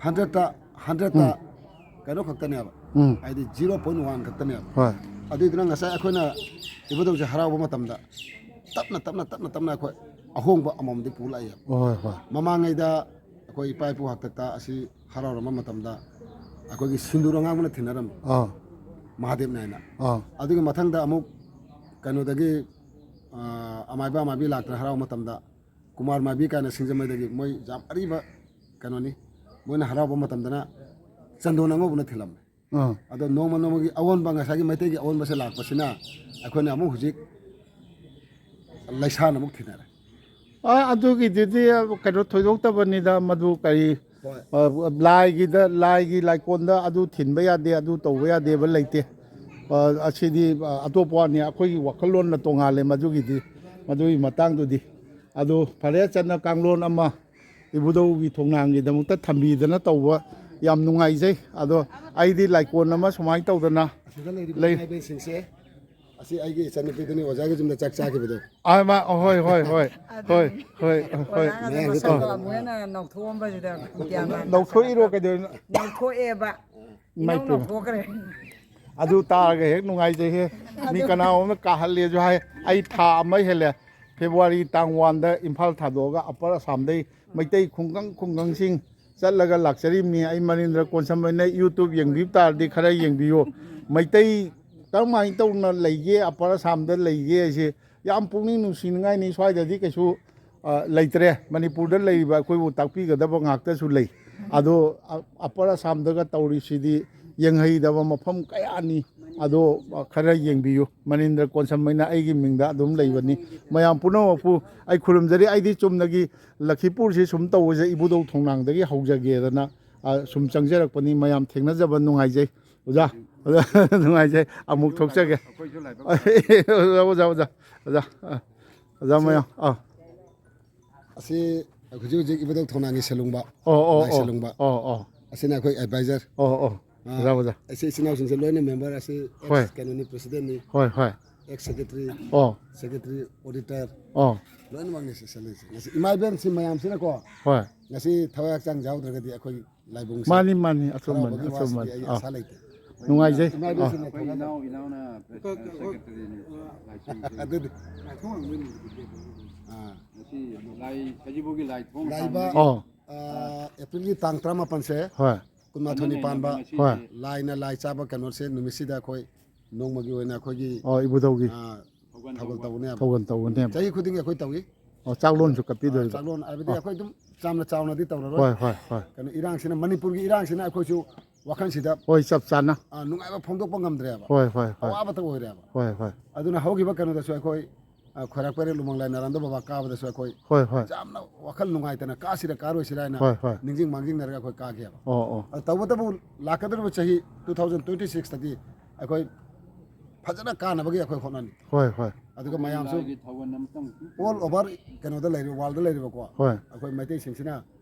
ꯍꯟꯗ꯭ꯔꯦꯠꯇ, ꯍꯟꯗ꯭ꯔꯦꯠꯇ ꯎꯝ꯫ ꯀꯩꯅꯣ ꯈꯛꯇꯅꯦꯕ꯫ ꯎꯝ꯫ ꯍꯥꯏꯗꯤ ꯖꯤꯔꯣ ꯄꯣꯏꯟ ꯋꯥꯟ ꯈꯛꯇꯅꯦꯕ꯫ ꯍꯣꯏ꯫ ꯑꯗꯨꯏꯗꯨꯅ ꯉꯁꯥꯏ ꯑꯩꯈꯣꯏꯅ ꯏꯕꯨꯙꯧꯁꯦ ꯍꯔꯥꯎꯕ ꯃꯇꯝꯗ ꯇꯞꯅ, ꯇꯞꯅ, ꯇꯞꯅ, ꯇꯞꯅ ꯑꯩꯈꯣꯏ ꯑꯍꯣꯡꯕ ꯑꯃꯃꯝꯗꯤ ꯄꯨ ꯂꯥꯛꯑꯦꯕ꯫ ꯍꯣꯏ, ꯍꯣꯏ꯫ ꯃꯃꯥꯡꯉꯩꯗ ꯑꯩꯈꯣꯏ ꯏꯄꯥ ꯏꯄꯨ ꯍꯥꯛꯇꯛꯇ ꯑꯁꯤ ꯍꯔꯥꯎꯔꯝꯕ ꯃꯇꯝꯗ ꯑꯩꯈꯣꯏꯒꯤ ꯁꯤꯟꯗꯨꯔ ꯑꯉꯥꯡꯕꯅ ꯊꯤꯟꯅꯔꯝꯃꯤ, ꯑꯥ, ꯃꯍꯥꯗꯦꯕꯅꯦ ꯍꯥꯏꯅ꯫ ꯑꯥ꯫ ꯑꯗꯨꯒꯤ ꯃꯊꯪꯗ ꯑꯃꯨꯛ ꯀꯩꯅꯣꯗꯒꯤ, ꯑ, ꯑꯃꯥꯏꯕ ꯑꯃꯥꯏꯕꯤ ꯂꯥꯛꯇꯅ ꯍꯔꯥꯎꯕ ꯃꯇꯝꯗ, ꯀꯨꯃꯥꯔ ꯃꯥꯏꯕꯤ ꯀꯥꯏꯅ ꯁꯤꯡꯖꯃꯩꯗꯒꯤ ꯃꯣꯏ ꯌꯥꯝ ꯑꯔꯤꯕ ꯀꯩꯅꯣꯅꯤ, ꯃꯣꯏꯅ ꯍꯔꯥꯎꯕ ꯃꯇꯝꯗꯅ ꯆꯟꯗꯣꯟ ꯑꯉꯧꯕꯅ ꯊꯤꯜꯂꯝꯃꯤ꯫ ꯑꯥ꯫ ꯑꯗꯣ ꯅꯣꯡꯃ ꯅꯣꯡꯃꯒꯤ ꯑꯑꯣꯟꯕ, ꯉꯁꯥꯏꯒꯤ ꯃꯩꯇꯩꯒꯤ ꯑꯑꯣꯟꯕꯁꯦ ꯂꯥꯛꯄꯁꯤꯅ ꯑꯩꯈꯣꯏꯅ ꯑꯃꯨꯛ ꯍꯧꯖꯤꯛ ꯂꯩꯁꯥꯅ ꯑꯃꯨꯛ ꯊꯤꯟꯅꯔꯦ꯫ ꯑ, ꯑꯗꯨꯒꯤꯗꯨꯗꯤ ꯀꯩꯅꯣ ꯊꯣꯏꯗꯣꯛꯇꯕꯅꯤꯗ, ꯃꯗꯨ ꯀꯔꯤ, ꯍꯣꯏ꯫ ꯑ, ꯂꯥꯏꯒꯤꯗ, ꯂꯥꯏꯒꯤ ꯂꯥꯏꯀꯣꯟꯗ ꯑꯗꯨ ꯊꯤꯟꯕ ꯌꯥꯗꯦ, ꯑꯗꯨ ꯇꯧꯕ ꯌꯥꯗꯦꯕ ꯂꯩꯇꯦ꯫ ꯑ, ꯑꯁꯤꯗꯤ, ꯑ, ꯑꯇꯣꯞꯄ ꯋꯥꯅꯤ, ꯑꯩꯈꯣꯏꯒꯤ ꯋꯥꯈꯜꯂꯣꯟꯅ ꯇꯣꯉꯥꯜꯂꯦ ꯃꯗꯨꯒꯤꯗꯤ, ꯃꯗꯨꯒꯤ ꯃꯇꯥꯡꯗꯨꯗꯤ꯫ ꯑꯗꯨ ꯐꯔꯦ, ꯆꯠꯅ ꯀꯥꯡꯂꯣꯟ ꯑꯃ ꯏꯕꯨꯙꯧꯒꯤ ꯊꯣꯡꯅꯥꯡꯒꯤꯗꯃꯛꯇ ꯊꯝꯕꯤꯗꯅ ꯇꯧꯕ ꯌꯥꯝ ꯅꯨꯡꯉꯥꯏꯖꯩ꯫ ꯑꯗꯣ ꯑꯩꯗꯤ ꯂꯥꯏꯀꯣꯟ ꯑꯃ ꯁꯨꯃꯥꯏꯅ ꯇꯧꯗꯅ ꯑꯁꯤꯗ ꯂꯩꯔꯤꯕ ꯂꯩ꯫ ꯏꯃꯥ ꯏꯕꯦꯟꯁꯤꯡꯁꯦ, ꯑꯁꯤ ꯑꯩꯒꯤ ꯏꯆꯟꯅꯨꯄꯤꯗꯨꯅꯤ, ꯑꯣꯖꯥꯒꯤ ꯌꯨꯝꯗ ꯆꯥꯛ ꯆꯥꯈꯤꯕꯗꯣ꯫ ꯑꯥ, ꯃꯥ, ꯍꯣꯏ, ꯍꯣꯏ, ꯍꯣꯏ, ꯍꯣꯏ, ꯑꯗꯨꯅꯤ꯫ ꯍꯣꯏ꯫ ꯑꯣꯖꯥꯅ ꯃꯌꯥꯝꯁꯦ ꯃꯁꯛꯇꯣ ꯇꯧꯔꯣ꯫ ꯑꯃꯨꯛ ꯍꯦꯟꯅ ꯅꯧꯊꯣꯛꯑꯝꯕꯁꯤꯗ ꯒ꯭ꯌꯥꯟ ꯃꯥꯟ ꯂꯧꯊꯣꯛꯏꯔꯣ ꯇꯥꯁꯜꯂꯛꯇ꯭ꯔꯦ꯫ ꯀꯩꯗꯧꯔꯤꯅꯣ? ꯅꯧꯊꯣꯛꯑꯦꯕ꯫ ꯏꯃꯥ ꯏꯅꯧ ꯏꯄꯦꯝꯃ꯫ ꯅꯧꯊꯣꯛꯈ꯭ꯔꯦ꯫ ꯑꯗꯨ ꯇꯥꯔꯒ ꯍꯦꯛ ꯅꯨꯡꯉꯥꯏꯖꯩꯍꯦ꯫ ꯃꯤ ꯑꯗꯨ ꯀꯅꯥ ꯑꯃꯅ ꯀꯥꯍꯜꯂꯦꯁꯨ ꯍꯥꯏ꯫ ꯑꯩ ꯊꯥ ꯑꯃ ꯍꯦꯜꯂꯦ꯫ ꯐꯦꯕ꯭ꯔꯨꯋꯥꯔꯤ ꯇꯥꯡ ꯋꯥꯟꯗ ꯏꯝꯐꯥꯜ ꯊꯥꯗꯣꯛꯑꯒ ꯑꯄꯔ ꯑꯁꯥꯝꯗꯩ ꯃꯩꯇꯩ ꯈꯨꯡꯒꯪ ꯈꯨꯡꯒꯪꯁꯤꯡ ꯆꯠꯂꯒ ꯂꯥꯛꯆꯔꯤꯕꯅꯤ꯫ ꯑꯩ ꯃꯅꯤꯟꯗ꯭ꯔ ꯀꯣꯟꯁꯝꯕꯩꯅ YouTube ꯌꯦꯡꯕꯤꯕ ꯇꯥꯔꯗꯤ ꯈꯔ ꯌꯦꯡꯕꯤꯌꯨ꯫ ꯃꯩꯇꯩ ꯀꯔꯝꯍꯥꯏꯅ ꯇꯧꯅ ꯂꯩꯒꯦ, ꯑꯄꯔ ꯑꯁꯥꯝꯗ ꯂꯩꯒꯦ ꯍꯥꯏꯁꯦ ꯌꯥꯝ ꯄꯨꯛꯅꯤꯡ ꯅꯨꯡꯁꯤꯅꯤꯡꯉꯥꯏꯅꯤ꯫ ꯁ꯭ꯋꯥꯏꯗꯗꯤ ꯀꯩꯁꯨ, ꯑ, ꯂꯩꯇ꯭ꯔꯦ꯫ ꯃꯅꯤꯄꯨꯔꯗ ꯂꯩꯔꯤꯕ ꯑꯩꯈꯣꯏꯕꯨ ꯇꯥꯛꯄꯤꯒꯗꯕ ꯉꯥꯛꯇꯁꯨ ꯂꯩ꯫ ꯑꯗꯣ, ꯑ, ꯑꯄꯔ ꯑꯁꯥꯝꯗꯒ ꯇꯧꯔꯤꯁꯤꯗꯤ ꯌꯦꯡꯍꯩꯗꯕ ꯃꯐꯝ ꯀꯌꯥꯅꯤ꯫ ꯑꯗꯣ, ꯑ, ꯈꯔ ꯌꯦꯡꯕꯤꯌꯨ꯫ ꯃꯅꯤꯟꯗ꯭ꯔ ꯀꯣꯟꯁꯝꯕꯩꯅ ꯑꯩꯒꯤ ꯃꯤꯡꯗ ꯑꯗꯨꯝ ꯂꯩꯕꯅꯤ꯫ ꯃꯌꯥꯝ ꯄꯨꯝꯅꯃꯛꯄꯨ ꯑꯩ ꯈꯨꯔꯨꯝꯖꯔꯤ꯫ ꯑꯩꯗꯤ ꯆꯨꯝꯅꯒꯤ ꯂꯈꯤꯄꯨꯔꯁꯤ ꯁꯨꯝ ꯇꯧꯕꯁꯦ ꯏꯕꯨꯙꯧ ꯊꯣꯡꯅꯥꯡꯗꯒꯤ ꯍꯧꯖꯒꯦꯗꯅ, ꯑ, ꯁꯨꯝ ꯆꯪꯖꯔꯛꯄꯅꯤ꯫ ꯃꯌꯥꯝ ꯊꯦꯡꯅꯖꯕ ꯅꯨꯡꯉꯥꯏꯖꯩ꯫ ꯑꯣꯖꯥ, ꯑꯣꯖꯥ, ꯅꯨꯡꯉꯥꯏꯖꯩ꯫ ꯑꯃꯨꯛ ꯊꯣꯛꯆꯒꯦ꯫ ꯑꯩꯈꯣꯏꯁꯨ ꯂꯥꯏꯕꯛ ꯑꯣꯖꯥ, ꯑꯣꯖꯥ, ꯑꯣꯖꯥ, ꯑꯣꯖꯥ, ꯑ, ꯑꯣꯖꯥ ꯁꯤ ꯃꯌꯥꯝ, ꯑꯥ꯫ ꯑꯁꯤ ꯍꯧꯖꯤꯛ ꯍꯧꯖꯤꯛ ꯏꯕꯨꯙꯧ ꯊꯣꯡꯅꯥꯡꯒꯤ ꯁꯦꯂꯨꯡꯕ, ꯑꯣ, ꯑꯣ, ꯂꯥꯏ ꯑꯣ, ꯁꯦꯂꯨꯡꯕ꯫ ꯑꯣ, ꯑꯣ꯫ ꯑꯁꯤꯅ ꯑꯩꯈꯣꯏ advisor꯫ ꯑꯣ, ꯑꯣ꯫ ꯑꯥ, ꯑꯣꯖꯥ, ꯑꯣꯖꯥ꯫ ꯑꯁꯤ ꯏꯆꯤꯟ ꯏꯅꯥꯎꯁꯤꯡꯁꯦ ꯂꯣꯏꯅ member, ꯑꯁꯤ ꯍꯣꯏ꯫ Ex ꯀꯩꯅꯣꯅꯤ, presidentꯅꯤ꯫ ꯍꯣꯏ, ꯍꯣꯏ꯫ Ex secretary, ꯑꯣ꯫ Secretary, auditor꯫ ꯑꯣ꯫ ꯂꯣꯏꯅꯃꯛꯅꯤ ꯁꯤ ꯆꯠꯂꯤꯁꯦ꯫ ꯉꯁꯤ ꯏꯃꯥ ꯏꯕꯦꯟꯁꯤ ꯃꯌꯥꯝꯁꯤꯅꯀꯣ, ꯍꯣꯏ꯫ ꯉꯁꯤ ꯊꯋꯥꯏ ꯍꯛꯆꯥꯡ ꯌꯥꯎꯗ꯭ꯔꯒꯗꯤ ꯑꯩꯈꯣꯏ ꯂꯥꯏꯕꯨꯡꯁꯦ ꯃꯥꯅꯤ, ꯃꯥꯅꯤ, ꯑꯆꯨꯝꯕꯅꯤ, ꯍꯔꯥꯎꯕꯒꯤ ꯋꯥꯁꯤꯗꯤ ꯑꯆꯨꯝꯕꯅꯤ꯫ ꯑꯩ ꯑꯥ꯫ ꯑꯁꯥ ꯂꯩꯇꯦ꯫ ꯅꯨꯡꯉꯥꯏꯖꯩ꯫ ꯏꯃꯥ ꯑꯥ꯫ ꯏꯕꯦꯟꯁꯤꯡꯅ ꯑꯩꯈꯣꯏ ꯊꯣꯛꯂꯛꯑꯒ ꯏꯅꯥꯎ, ꯏꯅꯥꯎꯅ secretaryꯅꯤ, ꯂꯥꯏꯁ꯭ꯔꯝꯒꯤ꯫ ꯑꯗꯨꯗꯤ꯫ ꯑꯥ꯫ ꯉꯁꯤ ꯂꯥꯏ, ꯁꯖꯤꯕꯨꯒꯤ ꯂꯥꯏ ꯊꯣꯡ ꯂꯥꯛꯏꯕ, ꯍꯥꯡꯕꯒꯤ꯫ ꯑꯣ꯫ ꯑꯥ, Aprilꯒꯤ ꯇꯥꯡ ꯇꯔꯥꯃꯥꯄꯟꯁꯦ꯫ ꯍꯣꯏ꯫ ꯀꯨꯟꯃꯥꯊꯣꯏꯅꯤ ꯄꯥꯟꯕ꯫ ꯍꯣꯏ꯫ ꯂꯥꯏꯅ ꯂꯥꯏ ꯆꯥꯕ ꯀꯩꯅꯣꯁꯦ ꯅꯨꯃꯤꯠꯁꯤꯗ ꯑꯩꯈꯣꯏ ꯅꯣꯡꯃꯒꯤ ꯑꯣꯏꯅ ꯑꯩꯈꯣꯏꯒꯤ, ꯑꯣ, ꯏꯕꯨꯙꯧꯒꯤ꯫ ꯑꯥ, ꯊꯧꯒꯜ ꯇꯧꯕꯅꯦꯕ꯫ ꯊꯧꯒꯜ ꯇꯧꯕꯅꯦꯕ꯫ ꯆꯍꯤ ꯈꯨꯗꯤꯡꯒꯤ ꯑꯩꯈꯣꯏ ꯇꯧꯏ꯫ ꯑꯣ, ꯆꯥꯛꯂꯣꯟꯁꯨ ꯑꯥ, ꯀꯠꯄꯤꯗꯣꯏꯕ꯫ ꯆꯥꯛꯂꯣꯟ ꯍꯥꯏꯕꯗꯤ ꯑꯣ꯫ ꯑꯩꯈꯣꯏ ꯑꯗꯨꯝ ꯌꯥꯝꯅ ꯆꯥꯎꯅꯗꯤ ꯇꯧꯔꯔꯣꯏ꯫ ꯍꯣꯏ, ꯍꯣꯏ, ꯍꯣꯏ꯫ ꯀꯩꯅꯣ, ꯏꯔꯥꯡꯁꯤꯅ, ꯃꯅꯤꯄꯨꯔꯒꯤ ꯏꯔꯥꯡꯁꯤꯅ ꯑꯩꯈꯣꯏꯁꯨ ꯋꯥꯈꯜꯁꯤꯗ, ꯍꯣꯏ, ꯆꯞ ꯆꯥꯅ꯫ ꯑꯥ, ꯅꯨꯡꯉꯥꯏꯕ ꯐꯣꯡꯗꯣꯛꯄ ꯉꯝꯗ꯭ꯔꯦꯕ꯫ ꯍꯣꯏ, ꯍꯣꯏ, ꯍꯣꯏ꯫ ꯑꯋꯥꯕꯇ ꯑꯣꯏꯔꯦꯕ꯫ ꯍꯣꯏ, ꯍꯣꯏ꯫ ꯑꯗꯨꯅ ꯍꯧꯈꯤꯕ ꯀꯩꯅꯣꯗꯁꯨ ꯑꯩꯈꯣꯏ, ꯑꯥ, ꯈꯣꯏꯔꯥꯛ ꯄꯩꯔꯦ ꯂꯨꯃꯥꯡ ꯂꯥꯏ ꯅꯥꯔꯟꯗ ꯕꯕꯥ ꯀꯥꯕꯗꯁꯨ ꯑꯩꯈꯣꯏ ꯍꯣꯏ, ꯍꯣꯏ꯫ ꯌꯥꯝꯅ ꯋꯥꯈꯜ ꯅꯨꯡꯉꯥꯏꯇꯅ ꯀꯥꯁꯤꯔ ꯀꯥꯔꯣꯏꯁꯤꯔ ꯍꯥꯏꯅ ꯍꯣꯏ, ꯍꯣꯏ꯫ ꯅꯤꯡꯁꯤꯡ ꯃꯥꯡꯖꯤꯡꯅꯔꯒ ꯑꯩꯈꯣꯏ ꯀꯥꯈꯤꯑꯕ꯫ ꯑꯣ, ꯑꯣ꯫ ꯑꯗꯨ ꯇꯧꯕꯇꯕꯨ ꯂꯥꯛꯀꯗꯧꯔꯤꯕ ꯆꯍꯤ two thousand twenty sixꯇꯗꯤ ꯑꯩꯈꯣꯏ ꯐꯖꯅ ꯀꯥꯅꯕꯒꯤ ꯑꯩꯈꯣꯏ ꯍꯣꯠꯅꯅꯤ꯫ ꯍꯣꯏ, ꯍꯣꯏ꯫ ꯑꯗꯨꯒ ꯃꯌꯥꯝꯁꯨ ꯂꯥꯏꯒꯤ ꯊꯧꯒꯜ ꯑꯃꯇꯪ all over ꯀꯩꯅꯣꯗ ꯂꯩꯔꯤꯕ, worldꯗ ꯂꯩꯔꯤꯕꯀꯣ꯫ ꯍꯣꯏ꯫ ꯑꯩꯈꯣꯏ ꯃꯩꯇꯩꯁꯤꯡꯁꯤꯅ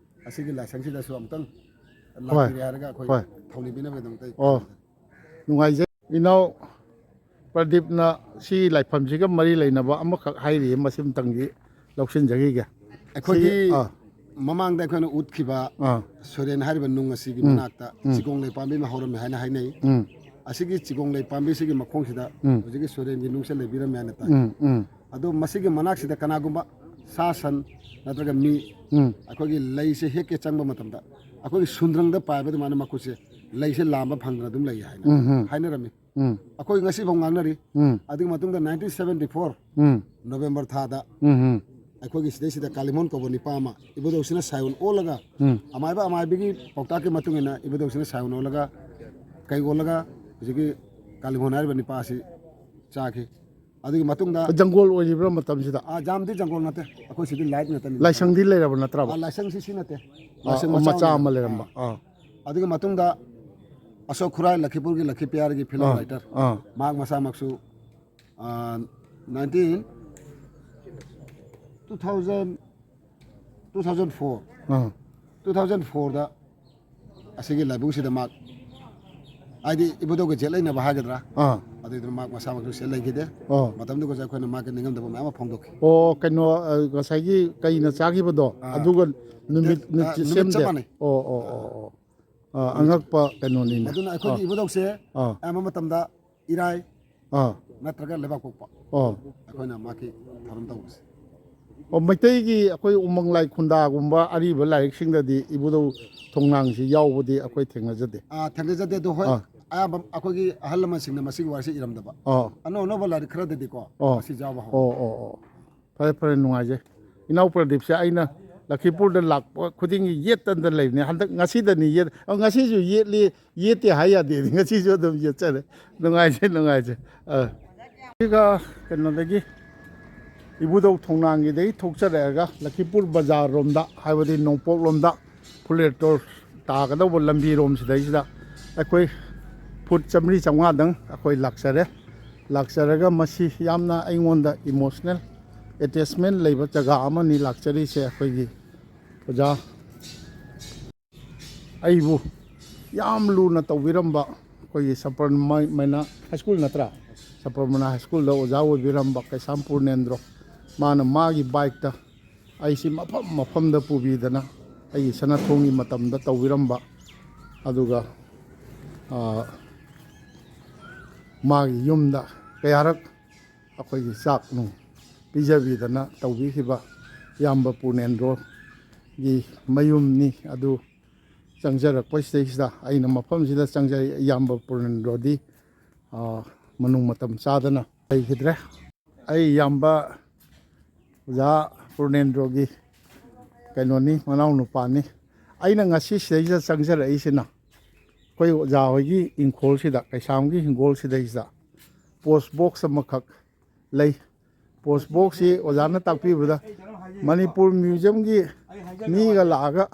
ꯑꯁꯤꯒꯤ ꯂꯥꯏꯁꯪꯁꯤꯗꯁꯨ ꯑꯃꯨꯛꯇꯪ ꯍꯣꯏ꯫ ꯂꯥꯛꯄꯤꯔꯦ ꯍꯥꯏꯔꯒ ꯑꯩꯈꯣꯏ ꯍꯣꯏ꯫ ꯊꯧꯅꯤꯕꯤꯅꯕꯒꯤꯗꯃꯛꯇ ꯑꯩ ꯑꯣ꯫ ꯈꯟꯖꯩ꯫ ꯅꯨꯡꯉꯥꯏꯖꯩ꯫ ꯏꯅꯥꯎ ꯄ꯭ꯔꯗꯤꯞꯅ ꯁꯤ ꯂꯥꯏꯐꯝꯁꯤꯒ ꯃꯔꯤ ꯂꯩꯅꯕ ꯑꯃꯈꯛ ꯍꯥꯏꯔꯤꯌꯦ, ꯃꯁꯤꯃꯇꯪꯗꯤ ꯂꯧꯁꯤꯟꯖꯈꯤꯒꯦ꯫ ꯑꯩꯈꯣꯏꯒꯤ ꯁꯤ, ꯑꯥ꯫ ꯃꯃꯥꯡꯗ ꯑꯩꯈꯣꯏꯅ ꯎꯠꯈꯤꯕ ꯑꯥ꯫ ꯁꯣꯔꯦꯟ ꯍꯥꯏꯔꯤꯕ ꯅꯨꯡ ꯑꯁꯤꯒꯤ ꯎꯝ꯫ ꯃꯅꯥꯛꯇ ꯎꯝ꯫ ꯆꯤꯒꯣꯡ ꯂꯩ ꯄꯥꯝꯕꯤ ꯑꯃ ꯍꯧꯔꯝꯃꯦ ꯍꯥꯏꯅ ꯍꯥꯏꯅꯩ꯫ ꯎꯝ꯫ ꯑꯁꯤꯒꯤ ꯆꯤꯒꯣꯡ ꯂꯩ ꯄꯥꯝꯕꯤꯁꯤꯒꯤ ꯃꯈꯣꯡꯁꯤꯗ ꯎꯝ꯫ ꯍꯧꯖꯤꯛꯀꯤ ꯁꯣꯔꯦꯟꯒꯤ ꯅꯨꯡꯁꯦ ꯂꯩꯕꯤꯔꯝꯃꯦ ꯍꯥꯏꯅ ꯇꯥꯏ꯫ ꯎꯝ, ꯎꯝ꯫ ꯑꯗꯣ ꯃꯁꯤꯒꯤ ꯃꯅꯥꯛꯁꯤꯗ ꯀꯅꯥꯒꯨꯝꯕ ꯁꯥ ꯁꯟ ꯅꯠꯇ꯭ꯔꯒ ꯃꯤ ꯎꯝ꯫ ꯑꯩꯈꯣꯏꯒꯤ ꯂꯩꯁꯦ ꯍꯦꯛꯀꯦ ꯆꯪꯕ ꯃꯇꯝꯗ ꯑꯩꯈꯣꯏꯒꯤ ꯁꯨꯟꯗ꯭ꯔꯪꯗ ꯄꯥꯏꯕ ꯑꯗꯨꯃꯥꯏꯅ ꯃꯈꯨꯠꯁꯦ ꯂꯩꯁꯦ ꯂꯥꯝꯕ ꯐꯪꯗꯅ ꯑꯗꯨꯝ ꯂꯩ ꯍꯥꯏꯅ ꯎꯝ, ꯎꯝ꯫ ꯍꯥꯏꯅꯔꯝꯃꯤ꯫ ꯎꯝ꯫ ꯑꯩꯈꯣꯏ ꯉꯁꯤꯐꯥꯎ ꯉꯥꯡꯅꯔꯤ꯫ ꯎꯝ꯫ ꯑꯗꯨꯒꯤ ꯃꯇꯨꯡꯗ nineteen seventy four ꯎꯝ꯫ November ꯊꯥꯗ ꯎꯝ, ꯎꯝ꯫ ꯑꯩꯈꯣꯏꯒꯤ ꯁꯤꯗꯩꯁꯤꯗ ꯀꯥꯂꯤꯃꯣꯟ ꯀꯧꯕ ꯅꯤꯄꯥ ꯑꯃ ꯏꯕꯨꯙꯧꯁꯤꯅ ꯁꯥꯏꯑꯣꯟ ꯑꯣꯜꯂꯒ ꯎꯝ꯫ ꯑꯃꯥꯏꯕ ꯑꯃꯥꯏꯕꯤꯒꯤ ꯄꯥꯎꯇꯥꯛꯀꯤ ꯃꯇꯨꯡ ꯏꯟꯅ ꯏꯕꯨꯙꯧꯁꯤꯅ ꯁꯥꯏꯑꯣꯟ ꯑꯣꯜꯂꯒ ꯀꯩ ꯑꯣꯜꯂꯒ ꯍꯧꯖꯤꯛꯀꯤ ꯀꯥꯂꯤꯃꯣꯟ ꯍꯥꯏꯔꯤꯕ ꯅꯤꯄꯥ ꯑꯁꯤ ꯆꯥꯈꯤ꯫ ꯑꯗꯨꯒꯤ ꯃꯇꯨꯡꯗ ꯖꯪꯒꯣꯜ ꯑꯣꯏꯔꯤꯕ꯭ꯔꯥ ꯃꯇꯝꯁꯤꯗ? ꯑꯥ, ꯖꯥꯝꯗꯤ ꯖꯪꯒꯣꯜ ꯅꯠꯇꯦ, ꯑꯩꯈꯣꯏ ꯁꯤꯗꯤ ꯂꯥꯏꯠ ꯉꯥꯛꯇꯅꯤ꯫ ꯂꯥꯏꯁꯪꯗꯤ ꯂꯩꯔꯕ ꯅꯠꯇ꯭ꯔꯕ? ꯑꯥ, ꯂꯥꯏꯁꯪꯁꯤ ꯁꯤ ꯅꯠꯇꯦ꯫ ꯑꯥ, ꯂꯥꯏꯁꯪ ꯃꯆꯥ ꯃꯆꯥ ꯑꯃ ꯑꯃ ꯂꯩꯔꯝꯕ꯫ ꯂꯩꯔꯝꯕ꯫ ꯑꯥ꯫ ꯑꯗꯨꯒꯤ ꯃꯇꯨꯡꯗ ꯑꯁꯣꯛ ꯈꯨꯔꯥꯏ ꯂꯛꯈꯤꯄꯨꯔꯒꯤ ꯂꯛꯈꯤ ꯄꯤꯌꯥꯔꯒꯤ ꯐꯤꯂꯝ ꯑꯥ, ꯔꯥꯏꯇꯔ ꯑꯥ꯫ ꯃꯍꯥꯛ ꯃꯁꯥꯃꯛꯁꯨ, ꯑꯥ, nineteen, two thousand, two thousand four, ꯑꯥ꯫ Two thousand fourꯗ ꯑꯁꯤꯒꯤ ꯂꯥꯏꯕꯨꯡꯁꯤꯗ ꯃꯍꯥꯛ, ꯍꯥꯏꯗꯤ ꯏꯕꯨꯙꯧꯒ ꯖꯦꯠ ꯂꯩꯅꯕ ꯍꯥꯏꯒꯗ꯭ꯔꯥ? ꯑꯥ꯫ ꯑꯗꯨꯏꯗꯨꯅ ꯃꯍꯥꯛ ꯃꯁꯥꯃꯛꯁꯨ ꯁꯦꯜ ꯂꯩꯈꯤꯗꯦ꯫ ꯑꯣ꯫ ꯃꯇꯝꯗꯨꯒꯁꯨ ꯑꯩꯈꯣꯏꯅ ꯃꯍꯥꯛꯀꯤ ꯅꯤꯡꯉꯝꯗꯕ ꯃꯌꯥꯝ ꯑꯃ ꯐꯣꯡꯗꯣꯛꯈꯤ꯫ ꯑꯣ, ꯀꯩꯅꯣ, ꯑ, ꯉꯁꯥꯏꯒꯤ ꯀꯩꯅ ꯆꯥꯈꯤꯕꯗꯣ, ꯑꯥ꯫ ꯑꯗꯨꯒ ꯅꯨꯃꯤꯠ, ꯑ, ꯅꯨꯃꯤꯠ ꯅꯨꯃꯤꯠ ꯆꯞ ꯁꯦꯝꯗꯦ? ꯃꯥꯟꯅꯩ꯫ ꯑꯣ, ꯑꯣ, ꯑꯣ, ꯑꯣ꯫ ꯑ, ꯑꯉꯛꯄ ꯀꯩꯅꯣꯅꯤꯅꯦ꯫ ꯑꯗꯨꯅ ꯑꯩꯈꯣꯏꯒꯤ ꯑ꯫ ꯏꯕꯨꯙꯧꯁꯦ ꯑ꯫ ꯑꯌꯥꯝꯕ ꯃꯇꯝꯗ ꯏꯔꯥꯏ ꯑ꯫ ꯅꯠꯇ꯭ꯔꯒ ꯂꯩꯕꯥꯛꯄꯣꯛꯄ ꯑ꯫ ꯑꯩꯈꯣꯏꯅ ꯃꯍꯥꯛꯀꯤ ꯊꯧꯔꯝ ꯇꯧꯕꯁꯦ꯫ ꯑꯣ, ꯃꯩꯇꯩꯒꯤ ꯑꯩꯈꯣꯏ ꯎꯃꯪ ꯂꯥꯏ ꯈꯨꯟꯗꯥꯒꯨꯝꯕ ꯑꯔꯤꯕ ꯂꯥꯏꯔꯤꯛꯁꯤꯡꯗꯗꯤ ꯏꯕꯨꯙꯧ ꯊꯣꯡꯅꯥꯡꯁꯤ ꯌꯥꯎꯕꯗꯤ ꯑꯩꯈꯣꯏ ꯊꯦꯡꯅꯖꯗꯦ꯫ ꯑꯥ, ꯊꯦꯡꯅꯖꯗꯦ꯫ ꯑꯗꯣ ꯍꯣꯏ, ꯑꯥ꯫ ꯑꯌꯥꯝꯕ ꯑꯩꯈꯣꯏꯒꯤ ꯑꯍꯜ ꯂꯃꯟꯁꯤꯡꯅ ꯃꯁꯤꯒꯤ ꯋꯥꯔꯤꯁꯦ ꯏꯔꯝꯗꯕ꯫ ꯑꯥ꯫ ꯑꯅꯧ ꯑꯅꯧꯕ ꯂꯥꯏꯔꯤꯛ ꯈꯔꯗꯗꯤꯀꯣ ꯑꯣ꯫ ꯃꯁꯤ ꯌꯥꯎꯕ ꯍꯧꯔꯦ꯫ ꯑꯣ ꯑꯣ ꯑꯣ꯫ ꯐꯔꯦ ꯐꯔꯦ, ꯅꯨꯡꯉꯥꯏꯖꯩ꯫ ꯏꯅꯥꯎ ꯄ꯭ꯔꯗꯤꯞꯁꯦ ꯑꯩꯅ ꯂꯈꯤꯄꯨꯔꯗ ꯂꯥꯛꯄ ꯈꯨꯗꯤꯡꯒꯤ ꯌꯦꯠꯇꯅ ꯂꯩꯕꯅꯦ꯫ ꯍꯟꯗꯛ ꯉꯁꯤꯗꯅꯤ ꯌꯦꯠ ꯑ, ꯉꯁꯤꯁꯨ ꯌꯦꯠꯂꯤ, ꯌꯦꯠꯇꯦ ꯍꯥꯏ ꯌꯥꯗꯦ꯫ ꯉꯁꯤꯁꯨ ꯑꯗꯨꯝ ꯌꯦꯠꯆꯔꯦ꯫ ꯅꯨꯡꯉꯥꯏꯖꯩ, ꯅꯨꯡꯉꯥꯏꯖꯩ꯫ ꯑ꯫ ꯁꯤꯒ ꯀꯩꯅꯣꯗꯒꯤ ꯏꯕꯨꯙꯧ ꯊꯣꯡꯅꯥꯡꯒꯤꯗꯒꯤ ꯊꯣꯛꯆꯔꯛꯑꯒ ꯂꯈꯤꯄꯨꯔ ꯕꯖꯥꯔ ꯔꯣꯝꯗ, ꯍꯥꯏꯕꯗꯤ ꯅꯣꯡꯄꯣꯛꯂꯣꯝꯗ ꯐꯨꯂꯦꯇꯣꯔ ꯇꯥꯒꯗꯧꯕ ꯂꯝꯕꯤꯔꯣꯝꯁꯤꯗꯩꯁꯤꯗ ꯑꯩꯈꯣꯏ ꯐꯨꯠ ꯆꯥꯝꯃꯔꯤ ꯆꯥꯝꯃꯉꯥꯗꯪ ꯑꯩꯈꯣꯏ ꯂꯥꯛꯆꯔꯦ꯫ ꯂꯥꯛꯆꯔꯒ ꯃꯁꯤ ꯌꯥꯝꯅ ꯑꯩꯉꯣꯟꯗ ꯏꯃꯣꯁꯅꯦꯜ ꯑꯦꯇꯦꯆꯃꯦꯟ ꯂꯩꯕ ꯖꯒꯥ ꯑꯃꯅꯤ ꯂꯥꯛꯆꯔꯤꯁꯦ꯫ ꯑꯩꯈꯣꯏꯒꯤ ꯑꯣꯖꯥ ꯑꯩꯕꯨ ꯌꯥꯝ ꯂꯨꯅ ꯇꯧꯕꯤꯔꯝꯕ ꯑꯩꯈꯣꯏꯒꯤ ꯁꯄꯔꯃꯩꯅ ꯍꯥꯏ ꯁ꯭ꯀꯨꯜ ꯅꯠꯇ꯭ꯔꯥ? ꯁꯄꯔꯃꯅꯥ ꯍꯥꯏ ꯁ꯭ꯀꯨꯜꯗ ꯑꯣꯖꯥ ꯑꯣꯏꯕꯤꯔꯝꯕ ꯀꯩꯁꯥꯝ ꯄꯨꯔꯅꯦꯟꯗ꯭ꯔꯣ, ꯃꯥꯅ ꯃꯥꯒꯤ ꯕꯥꯏꯛꯇ ꯑꯩꯁꯤ ꯃꯐꯝ ꯃꯐꯝꯗ ꯄꯨꯕꯤꯗꯅ ꯑꯩꯒꯤ ꯁꯅꯥꯊꯣꯡꯒꯤ ꯃꯇꯝꯗ ꯇꯧꯕꯤꯔꯝꯕ, ꯑꯗꯨꯒ, ꯑ, ꯃꯥꯒꯤ ꯌꯨꯝꯗ ꯀꯌꯥꯔꯛ ꯑꯩꯈꯣꯏꯒꯤ ꯆꯥꯛ ꯅꯨꯡ ꯄꯤꯖꯕꯤꯗꯅ ꯇꯧꯕꯤꯈꯤꯕ ꯏꯌꯥꯝꯕ ꯄꯨꯔꯅꯦꯟꯗ꯭ꯔꯣꯒꯤ ꯃꯌꯨꯝꯅꯤ꯫ ꯑꯗꯨ ꯆꯪꯖꯔꯛꯄꯁꯤꯗꯩꯁꯤꯗ ꯑꯩꯅ ꯃꯐꯝꯁꯤꯗ ꯆꯪꯖꯩ꯫ ꯏꯌꯥꯝꯕ ꯄꯨꯔꯅꯦꯟꯗ꯭ꯔꯣꯗꯤ, ꯑ, ꯃꯅꯨꯡ ꯃꯇꯝ ꯆꯥꯗꯅ ꯂꯩꯈꯤꯗ꯭ꯔꯦ꯫ ꯑꯩ ꯏꯌꯥꯝꯕ ꯑꯣꯖꯥ ꯄꯨꯔꯅꯦꯟꯗ꯭ꯔꯣꯒꯤ ꯀꯩꯅꯣꯅꯤ, ꯃꯅꯥꯎ ꯅꯨꯄꯥꯅꯤ꯫ ꯑꯩꯅ ꯉꯁꯤ ꯁꯤꯗꯩꯁꯤꯗ ꯆꯪꯖꯔꯛꯏꯁꯤꯅ ꯑꯩꯈꯣꯏ ꯑꯣꯖꯥ ꯍꯣꯏꯒꯤ ꯏꯪꯈꯣꯜꯁꯤꯗ, ꯀꯩꯁꯥꯝꯒꯤ ꯍꯤꯡꯒꯣꯜꯁꯤꯗꯩꯁꯤꯗ ꯄꯣꯁ ꯕꯣꯛꯁ ꯑꯃꯈꯛ ꯂꯩ꯫ ꯄꯣꯁ ꯕꯣꯛꯁꯁꯤ ꯑꯣꯖꯥꯅ ꯇꯥꯛꯄꯤꯕꯗ ꯃꯅꯤꯄꯨꯔ ꯃ꯭ꯌꯨꯖꯤꯌꯝꯒꯤ ꯃꯤꯒ ꯂꯥꯛꯑꯒ,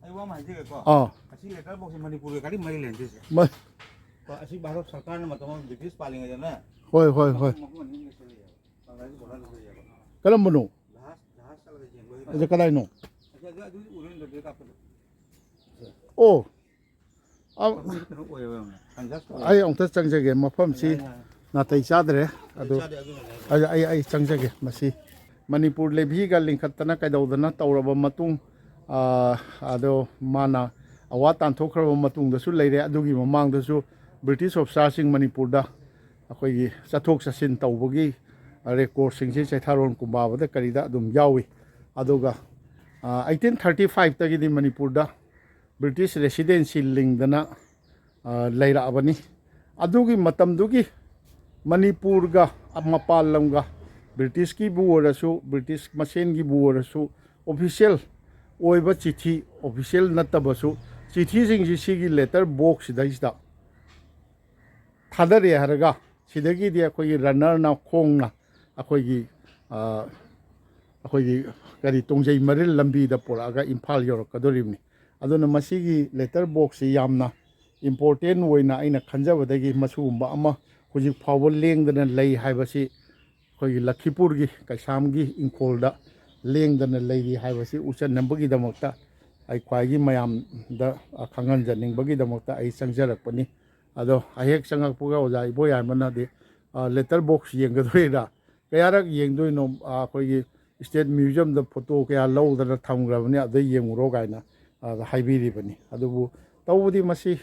ꯑꯩ ꯋꯥ ꯑꯃ ꯍꯥꯏꯖꯒꯦꯀꯣ꯫ ꯑꯥ꯫ ꯑꯁꯤ ꯂꯦꯇꯔ ꯕꯣꯛꯁꯁꯦ ꯃꯅꯤꯄꯨꯔꯒ ꯀꯔꯤ ꯃꯔꯤ ꯂꯩꯅꯗꯦ ꯁꯦ? ꯃ- ꯀꯣ, ꯑꯁꯤ ꯚꯥꯔꯠ ꯁꯔꯀꯥꯔꯅ ꯃꯇꯝ ꯑꯃ ꯕ꯭ꯔꯤꯇꯤꯁ ꯄꯥꯜꯂꯤꯉꯩꯗꯅꯦ ꯍꯣꯏ, ꯍꯣꯏ, ꯍꯣꯏ꯫ ꯃꯐꯝ ꯑꯅꯤ ꯑꯍꯨꯝ ꯂꯩꯁꯜꯂꯛꯑꯦꯕ꯫ ꯕꯪꯒ꯭ꯂꯥꯗꯦꯁ ꯕꯣꯔꯗꯔ ꯂꯩꯌꯦꯕ꯫ ꯀꯔꯝꯕꯅꯣ? ꯖꯍꯥꯖ, ꯖꯍꯥꯖ ꯆꯠꯂꯒ ꯌꯦꯡꯕꯒꯤ ꯑꯗꯨ ꯀꯗꯥꯏꯅꯣ? ꯑꯁꯤ ꯑꯗꯨ, ꯑꯗꯨ ꯎꯔꯣꯏ, ꯗꯣꯗꯣ ꯀꯥꯞꯄꯗꯣ꯫ ꯑꯣ꯫ ꯑ, ꯃꯐꯝꯗꯨ ꯀꯩꯅꯣ ꯑꯣꯏꯌꯦꯕ ꯌꯥꯝꯅ, ꯀꯟꯖꯥꯁ ꯑꯣꯏꯌꯦꯕ꯫ ꯑꯩ ꯑꯃꯨꯛꯇ ꯆꯪꯖꯒꯦ꯫ ꯃꯐꯝꯁꯤ ꯌꯥꯏ, ꯌꯥꯏ꯫ ꯅꯥꯇꯩ ꯆꯥꯗ꯭ꯔꯦ꯫ ꯑꯗꯨ ꯆꯥꯗꯦ, ꯑꯗꯨꯅꯅꯦ ꯍꯥꯏꯁꯦ꯫ ꯑꯩ, ꯑꯩ, ꯑꯩ ꯆꯪꯖꯒꯦ꯫ ꯃꯁꯤ ꯃꯅꯤꯄꯨꯔ ꯂꯦꯚꯤꯒ ꯂꯤꯡꯈꯠꯇꯅ ꯀꯩꯗꯧꯗꯅ ꯇꯧꯔꯕ ꯃꯇꯨꯡ, ꯑ, ꯑꯗꯣ ꯃꯥꯅ ꯑꯋꯥ ꯇꯥꯟꯊꯣꯛꯈ꯭ꯔꯕ ꯃꯇꯨꯡꯗꯁꯨ ꯂꯩꯔꯦ꯫ ꯑꯗꯨꯒꯤ ꯃꯃꯥꯡꯗꯁꯨ ꯕ꯭ꯔꯤꯇꯤꯁ ꯑꯣꯐꯤꯁꯥꯔꯁꯤꯡ ꯃꯅꯤꯄꯨꯔꯗ ꯑꯩꯈꯣꯏꯒꯤ ꯆꯠꯊꯣꯛ ꯆꯠꯁꯤꯟ ꯇꯧꯕꯒꯤ ꯔꯦꯀꯣꯔꯠꯁꯤꯡꯁꯤ ꯆꯩꯊꯥꯔꯣꯟ ꯀꯨꯝꯕꯥꯕꯗ ꯀꯔꯤꯗ ꯑꯗꯨꯝ ꯌꯥꯎꯏ꯫ ꯑꯗꯨꯒ ꯑꯩꯠꯇꯤꯟ ꯊꯥꯔꯇꯤ ꯐꯥꯏꯚꯇꯒꯤꯗꯤ ꯃꯅꯤꯄꯨꯔꯗ ꯕ꯭ꯔꯤꯇꯤꯁ ꯔꯦꯁꯤꯗꯦꯟꯁꯤ ꯂꯤꯡꯗꯅ ꯂꯩꯔꯛꯑꯕꯅꯤ꯫ ꯑꯗꯨꯒꯤ ꯃꯇꯝꯗꯨꯒꯤ ꯃꯅꯤꯄꯨꯔꯒ ꯃꯄꯥꯟ ꯂꯝꯒ, ꯕ꯭ꯔꯤꯇꯤꯁꯀꯤꯕꯨ ꯑꯣꯏꯔꯁꯨ, ꯕ꯭ꯔꯤꯇꯤꯁ ꯃꯁꯦꯟꯒꯤꯕꯨ ꯑꯣꯏꯔꯁꯨ, ꯑꯣꯐꯤꯁꯤꯌꯦꯜ ꯑꯣꯏꯕ ꯆꯤꯊꯤ, ꯑꯣꯐꯤꯁꯤꯌꯦꯜ ꯅꯠꯇꯕꯁꯨ ꯆꯤꯊꯤꯁꯤꯡꯁꯤ ꯁꯤꯒꯤ ꯂꯦꯇꯔ ꯕꯣꯛꯁꯁꯤꯗꯩꯁꯤꯗ ꯊꯥꯗꯔꯦ ꯍꯥꯏꯔꯒ, ꯁꯤꯗꯒꯤꯗꯤ ꯑꯩꯈꯣꯏꯒꯤ ꯔꯟꯅꯔꯅ, ꯈꯣꯡꯅ ꯑꯩꯈꯣꯏꯒꯤ ꯑꯩꯈꯣꯏꯒꯤ ꯀꯔꯤ, ꯇꯣꯡꯖꯩ ꯃꯔꯤꯜ ꯂꯝꯕꯤꯗ ꯄꯨꯔꯛꯑꯒ ꯏꯝꯐꯥꯜ ꯌꯧꯔꯛꯀꯗꯧꯔꯤꯕꯅꯤ꯫ ꯑꯗꯨꯅ ꯃꯁꯤꯒꯤ ꯂꯦꯇꯔ ꯕꯣꯛꯁꯁꯤ ꯌꯥꯝꯅ ꯏꯝꯄꯣꯔꯇꯦꯟ ꯑꯣꯏꯅ ꯑꯩꯅ ꯈꯟꯖꯕꯗꯒꯤ ꯃꯁꯤꯒꯨꯝꯕ ꯑꯃ ꯍꯧꯖꯤꯛ ꯐꯥꯎꯕ ꯂꯦꯡꯗꯅ ꯂꯩ ꯍꯥꯏꯕꯁꯤ, ꯑꯩꯈꯣꯏꯒꯤ ꯂꯈꯤꯄꯨꯔꯒꯤ ꯀꯩꯁꯥꯝꯒꯤ ꯏꯪꯈꯣꯜꯗ ꯂꯦꯡꯗꯅ ꯂꯩꯔꯤ ꯍꯥꯏꯕꯁꯤ ꯎꯠꯆꯅꯕꯒꯤꯗꯃꯛꯇ ꯑꯩ ꯈ꯭ꯋꯥꯏꯒꯤ ꯃꯌꯥꯝꯗ ꯈꯪꯍꯟꯖꯅꯤꯡꯕꯒꯤꯗꯃꯛꯇ ꯑꯩ ꯆꯪꯖꯔꯛꯄꯅꯤ꯫ ꯑꯗꯣ ꯑꯍꯦꯛ ꯆꯪꯉꯛꯄꯒ ꯑꯣꯖꯥ ꯏꯕꯣꯌꯥꯏꯃꯅꯗꯤ ꯂꯦꯇꯔ ꯕꯣꯛꯁ ꯌꯦꯡꯒꯗꯣꯏꯔꯥ, ꯀꯌꯥꯔꯛ ꯌꯦꯡꯗꯣꯏꯅꯣ, ꯑꯩꯈꯣꯏꯒꯤ ꯁ꯭ꯇꯦꯠ ꯃ꯭ꯌꯨꯖꯤꯌꯝꯗ ꯐꯣꯇꯣ ꯀꯌꯥ ꯂꯧꯗꯅ ꯊꯝꯈ꯭ꯔꯕꯅꯤ, ꯑꯗꯨꯗ ꯌꯦꯡꯉꯨꯔꯣ ꯀꯥꯏꯅ ꯍꯥꯏꯕꯤꯔꯤꯕꯅꯤ꯫ ꯑꯗꯨꯕꯨ ꯇꯧꯕꯗꯤ ꯃꯁꯤ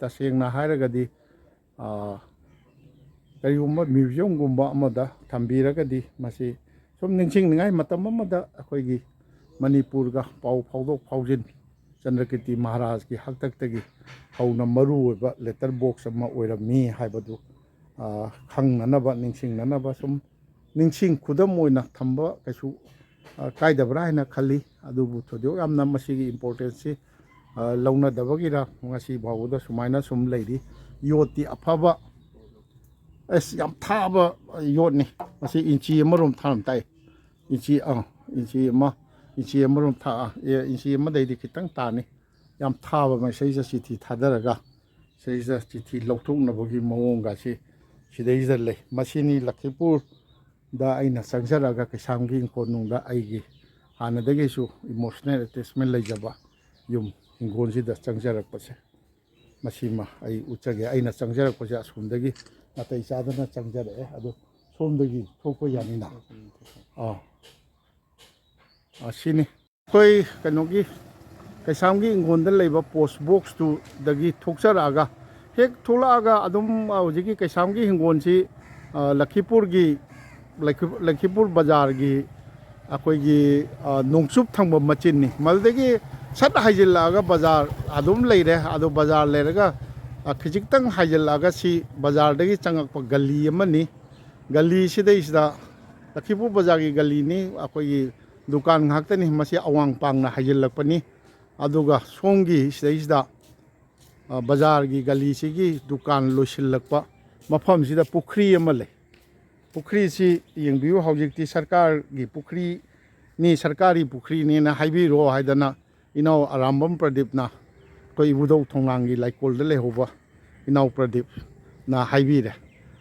ꯇꯁꯦꯡꯅ ꯍꯥꯏꯔꯒꯗꯤ ꯀꯔꯤꯒꯨꯝꯕ ꯃ꯭ꯌꯨꯖꯤꯌꯝꯒꯨꯝꯕ ꯑꯃꯗ ꯊꯝꯕꯤꯔꯒꯗꯤ ꯃꯁꯤ ꯁꯨꯝ ꯅꯤꯡꯁꯤꯡꯅꯤꯡꯉꯥꯏ ꯃꯇꯝ ꯑꯃꯗ ꯑꯩꯈꯣꯏꯒꯤ ꯃꯅꯤꯄꯨꯔꯒ ꯄꯥꯎ ꯐꯥꯎꯗꯣꯛ ꯐꯥꯎꯖꯤꯟ, ꯆꯟꯗ꯭ꯔꯀꯤꯔꯇꯤ ꯃꯍꯥꯔꯥꯖꯀꯤ ꯍꯥꯛꯇꯛꯇꯒꯤ ꯍꯧꯅ ꯃꯔꯨ ꯑꯣꯏꯕ ꯂꯦꯇꯔ ꯕꯣꯛꯁ ꯑꯃ ꯑꯣꯏꯔꯝꯃꯤ ꯍꯥꯏꯕꯗꯨ ꯈꯪꯅꯅꯕ, ꯅꯤꯡꯁꯤꯡꯅꯅꯕ, ꯁꯨꯝ ꯅꯤꯡꯁꯤꯡ ꯈꯨꯗꯝ ꯑꯣꯏꯅ ꯊꯝꯕ ꯀꯩꯁꯨ ꯀꯥꯏꯗꯕ꯭ꯔꯥ ꯍꯥꯏꯅ ꯈꯜꯂꯤ꯫ ꯑꯗꯨꯕꯨ ꯊꯣꯏꯗꯣꯛ ꯌꯥꯝꯅ ꯃꯁꯤꯒꯤ ꯏꯝꯄꯣꯔꯇꯦꯟꯁꯁꯤ ꯂꯧꯅꯗꯕꯒꯤꯔ ꯉꯁꯤ ꯐꯥꯎꯕꯗ ꯁꯨꯃꯥꯏꯅ ꯁꯨꯝ ꯂꯩꯔꯤ꯫ ꯌꯣꯠꯇꯤ ꯑꯐꯕ, ꯑꯁ, ꯌꯥꯝ ꯊꯥꯕ ꯌꯣꯠꯅꯤ꯫ ꯃꯁꯤ ꯏꯟꯆꯤ ꯑꯃꯔꯣꯝ ꯊꯥꯔꯝ ꯇꯥꯏ꯫ ꯏꯟꯆꯤ, ꯑꯥ, ꯏꯟꯆꯤ ꯑꯃ, ꯏꯟꯆꯤ ꯑꯃꯔꯣꯝ ꯊꯥ-, ꯑꯦ, ꯏꯟꯆꯤ ꯑꯃꯗꯩꯗꯤ ꯈꯤꯇꯪ ꯇꯥꯅꯤ꯫ ꯌꯥꯝ ꯊꯥꯕ ꯃꯁꯩꯁꯤꯗ ꯆꯤꯊꯤ ꯊꯥꯗꯔꯒ ꯁꯤꯗꯩꯁꯤꯗ ꯆꯤꯊꯤ ꯂꯧꯊꯣꯛꯅꯕꯒꯤ ꯃꯑꯣꯡꯒꯁꯤ ꯁꯤꯗꯩꯁꯤꯗ ꯂꯩ꯫ ꯃꯁꯤꯅꯤ ꯂꯈꯤꯄꯨꯔꯗ ꯑꯩꯅ ꯆꯪꯖꯔꯛꯑꯒ ꯀꯩꯁꯥꯝꯒꯤ ꯏꯪꯈꯣꯜꯅꯨꯡꯗ ꯑꯩꯒꯤ ꯍꯥꯟꯅꯗꯒꯤꯁꯨ ꯏꯃꯣꯁꯅꯦꯜ ꯑꯦꯇꯦꯆꯃꯦꯟ ꯂꯩꯖꯕ ꯌꯨꯝ ꯍꯤꯡꯒꯣꯜꯁꯤꯗ ꯆꯪꯖꯔꯛꯄꯁꯦ꯫ ꯃꯁꯤꯃ ꯑꯩ ꯎꯠꯆꯒꯦ꯫ ꯑꯩꯅ ꯆꯪꯖꯔꯛꯄꯁꯦ ꯑꯁꯣꯝꯗꯒꯤ ꯅꯥꯇꯩ ꯆꯥꯗꯅ ꯆꯪꯖꯔꯛꯑꯦ꯫ ꯑꯗꯣ ꯁꯣꯝꯗꯒꯤ ꯊꯣꯛꯄ ꯌꯥꯅꯤꯅ꯫ ꯑꯥ, ꯑꯥ, ꯁꯤꯅꯤ꯫ ꯑꯩꯈꯣꯏ ꯀꯩꯅꯣꯒꯤ ꯀꯩꯁꯥꯝꯒꯤ ꯏꯪꯈꯣꯜꯗ ꯂꯩꯕ ꯄꯣꯁ ꯕꯣꯛꯁꯇꯨꯗꯒꯤ ꯊꯣꯛꯆꯔꯛꯑꯒ, ꯍꯦꯛ ꯊꯣꯛꯂꯛꯑꯒ ꯑꯗꯨꯝ, ꯑ, ꯍꯧꯖꯤꯛꯀꯤ ꯀꯩꯁꯥꯝꯒꯤ ꯍꯤꯡꯒꯣꯜꯁꯤ, ꯑ, ꯂꯈꯤꯄꯨꯔꯒꯤ, ꯂꯩꯈꯤ-, ꯂꯩꯈꯤꯄꯨꯔ ꯕꯖꯥꯔꯒꯤ ꯑꯩꯈꯣꯏꯒꯤ, ꯑ, ꯅꯣꯡꯆꯨꯞ ꯊꯪꯕ ꯃꯆꯤꯟꯅꯤ꯫ ꯃꯗꯨꯗꯒꯤ ꯁꯠ ꯍꯥꯏꯖꯤꯜꯂꯛꯑꯒ ꯕꯖꯥꯔ ꯑꯗꯨꯝ ꯂꯩꯔꯦ꯫ ꯑꯗꯣ ꯕꯖꯥꯔ ꯂꯩꯔꯒ, ꯑ, ꯈꯤꯖꯤꯛꯇꯪ ꯍꯥꯏꯖꯤꯜꯂꯛꯑꯒ ꯁꯤ ꯕꯖꯥꯔꯗꯒꯤ ꯆꯪꯉꯛꯄ ꯒꯂꯤ ꯑꯃꯅꯤ꯫ ꯒꯂꯤ ꯁꯤꯗꯩꯁꯤꯗ ꯂꯛꯈꯤꯄꯨꯔ ꯕꯖꯥꯔꯒꯤ ꯒꯂꯤꯅꯤ꯫ ꯑꯩꯈꯣꯏꯒꯤ ꯗꯨꯀꯥꯟ ꯉꯥꯛꯇꯅꯤ꯫ ꯃꯁꯤ ꯑꯋꯥꯡ ꯄꯥꯡꯅ ꯍꯥꯏꯖꯤꯜꯂꯛꯄꯅꯤ꯫ ꯑꯗꯨꯒ ꯁꯣꯝꯒꯤ ꯁꯤꯗꯩꯁꯤꯗ, ꯑ, ꯕꯖꯥꯔꯒꯤ ꯒꯂꯤꯁꯤꯒꯤ ꯗꯨꯀꯥꯟ ꯂꯣꯏꯁꯤꯜꯂꯛꯄ ꯃꯐꯝꯁꯤꯗ ꯄꯨꯈ꯭ꯔꯤ ꯑꯃ ꯂꯩ꯫ ꯄꯨꯈ꯭ꯔꯤꯁꯤ ꯌꯦꯡꯕꯤꯌꯨ, ꯍꯧꯖꯤꯛꯇꯤ ꯁꯔꯀꯥꯔꯒꯤ ꯄꯨꯈ꯭ꯔꯤꯅꯤ, ꯁꯔꯀꯥꯔꯒꯤ ꯄꯨꯈ꯭ꯔꯤꯅꯦꯅ ꯍꯥꯏꯕꯤꯔꯣ ꯍꯥꯏꯗꯅ ꯏꯅꯥꯎ ꯑꯔꯥꯝꯕꯝ ꯄ꯭ꯔꯗꯤꯞꯅ ꯑꯩꯈꯣꯏ ꯏꯕꯨꯙꯧ ꯊꯣꯡꯅꯥꯡꯒꯤ ꯂꯥꯏꯀꯣꯜꯗ ꯂꯩꯍꯧꯕ ꯏꯅꯥꯎ ꯄ꯭ꯔꯗꯤꯞꯅ ꯍꯥꯏꯕꯤꯔꯦ꯫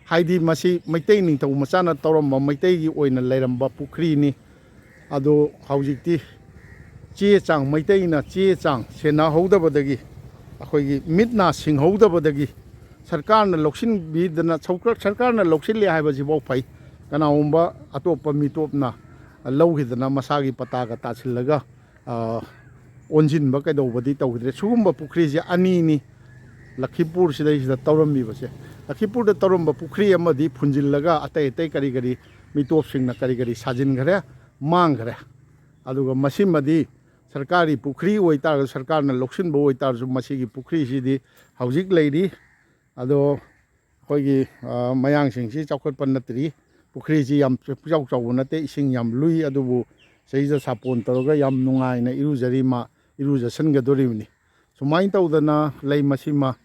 ꯍꯥꯏꯗꯤ ꯃꯁꯤ ꯃꯩꯇꯩ ꯅꯤꯡꯊꯧ ꯃꯆꯥꯅ ꯇꯧꯔꯝꯕ, ꯃꯩꯇꯩꯒꯤ ꯑꯣꯏꯅ ꯂꯩꯔꯝꯕ ꯄꯨꯈ꯭ꯔꯤꯅꯤ꯫ ꯑꯗꯣ ꯍꯧꯖꯤꯛꯇꯤ ꯆꯦ ꯆꯥꯡ, ꯃꯩꯇꯩꯅ ꯆꯦ ꯆꯥꯡ ꯁꯦꯟꯅꯍꯧꯗꯕꯗꯒꯤ, ꯑꯩꯈꯣꯏꯒꯤ ꯃꯤꯠ ꯅꯥ ꯁꯤꯡꯍꯧꯗꯕꯗꯒꯤ ꯁꯔꯀꯥꯔꯅ ꯂꯧꯁꯤꯟꯕꯤꯗꯅ, ꯁꯧꯀ-, ꯁꯔꯀꯥꯔꯅ ꯂꯧꯁꯤꯜꯂꯦ ꯍꯥꯏꯕꯁꯤꯐꯥꯎ ꯐꯩ꯫ ꯀꯅꯥꯒꯨꯝꯕ ꯑꯇꯣꯞꯄ ꯃꯤꯇꯣꯞꯅ ꯂꯧꯈꯤꯗꯅ ꯃꯁꯥꯒꯤ ꯄꯇꯥꯒ ꯇꯥꯁꯤꯜꯂꯒ, ꯑ, ꯑꯣꯟꯁꯤꯟꯕ ꯀꯩꯗꯧꯕꯗꯤ ꯇꯧꯈꯤꯗ꯭ꯔꯦ꯫ ꯁꯤꯒꯨꯝꯕ ꯄꯨꯈ꯭ꯔꯤꯁꯦ ꯑꯅꯤꯅꯤ ꯂꯛꯈꯤꯄꯨꯔ ꯁꯤꯗꯩꯁꯤꯗ ꯇꯧꯔꯝꯃꯤꯕꯁꯦ꯫ ꯂꯛꯈꯤꯄꯨꯔꯗ ꯇꯧꯔꯝꯕ ꯄꯨꯈ꯭ꯔꯤ ꯑꯃꯗꯤ ꯐꯨꯟꯖꯤꯜꯂꯒ ꯑꯇꯩ ꯑꯇꯩ ꯀꯔꯤ ꯀꯔꯤ ꯃꯤꯇꯣꯞꯁꯤꯡꯅ ꯀꯔꯤ ꯀꯔꯤ ꯁꯥꯖꯤꯟꯈ꯭ꯔꯦ, ꯃꯥꯡꯈ꯭ꯔꯦ꯫ ꯑꯗꯨꯒ ꯃꯁꯤꯃꯗꯤ ꯁꯔꯀꯥꯔꯒꯤ ꯄꯨꯈ꯭ꯔꯤ ꯑꯣꯏꯇꯥꯔꯒꯁꯨ, ꯁꯔꯀꯥꯔꯅ ꯂꯧꯁꯤꯟꯕ ꯑꯣꯏꯇꯥꯔꯁꯨ, ꯃꯁꯤꯒꯤ ꯄꯨꯈ꯭ꯔꯤꯁꯤꯗꯤ ꯍꯧꯖꯤꯛ ꯂꯩꯔꯤ꯫ ꯑꯗꯣ ꯑꯩꯈꯣꯏꯒꯤ, ꯑ, ꯃꯌꯥꯡꯁꯤꯡꯁꯤ ꯆꯥꯎꯈꯠꯄ ꯅꯠꯇ꯭ꯔꯤ꯫ ꯄꯨꯈ꯭ꯔꯤꯁꯤ ꯌꯥꯝ ꯄꯨꯆꯥꯎ ꯆꯥꯎꯕ ꯅꯠꯇꯦ, ꯏꯁꯤꯡ ꯌꯥꯝ ꯂꯨꯏ, ꯑꯗꯨꯕꯨ ꯁꯤꯗꯩꯁꯤꯗ ꯁꯥꯄꯣꯟ ꯇꯧꯔꯒ ꯌꯥꯝ ꯅꯨꯡꯉꯥꯏꯅ ꯏꯔꯨꯖꯔꯤ ꯃꯥ, ꯏꯔꯨꯖꯁꯟꯒꯗꯣꯔꯤꯕꯅꯤ꯫ ꯁꯨꯃꯥꯏꯅ ꯇꯧꯗꯅ ꯂꯩ꯫ ꯃꯁꯤꯃ,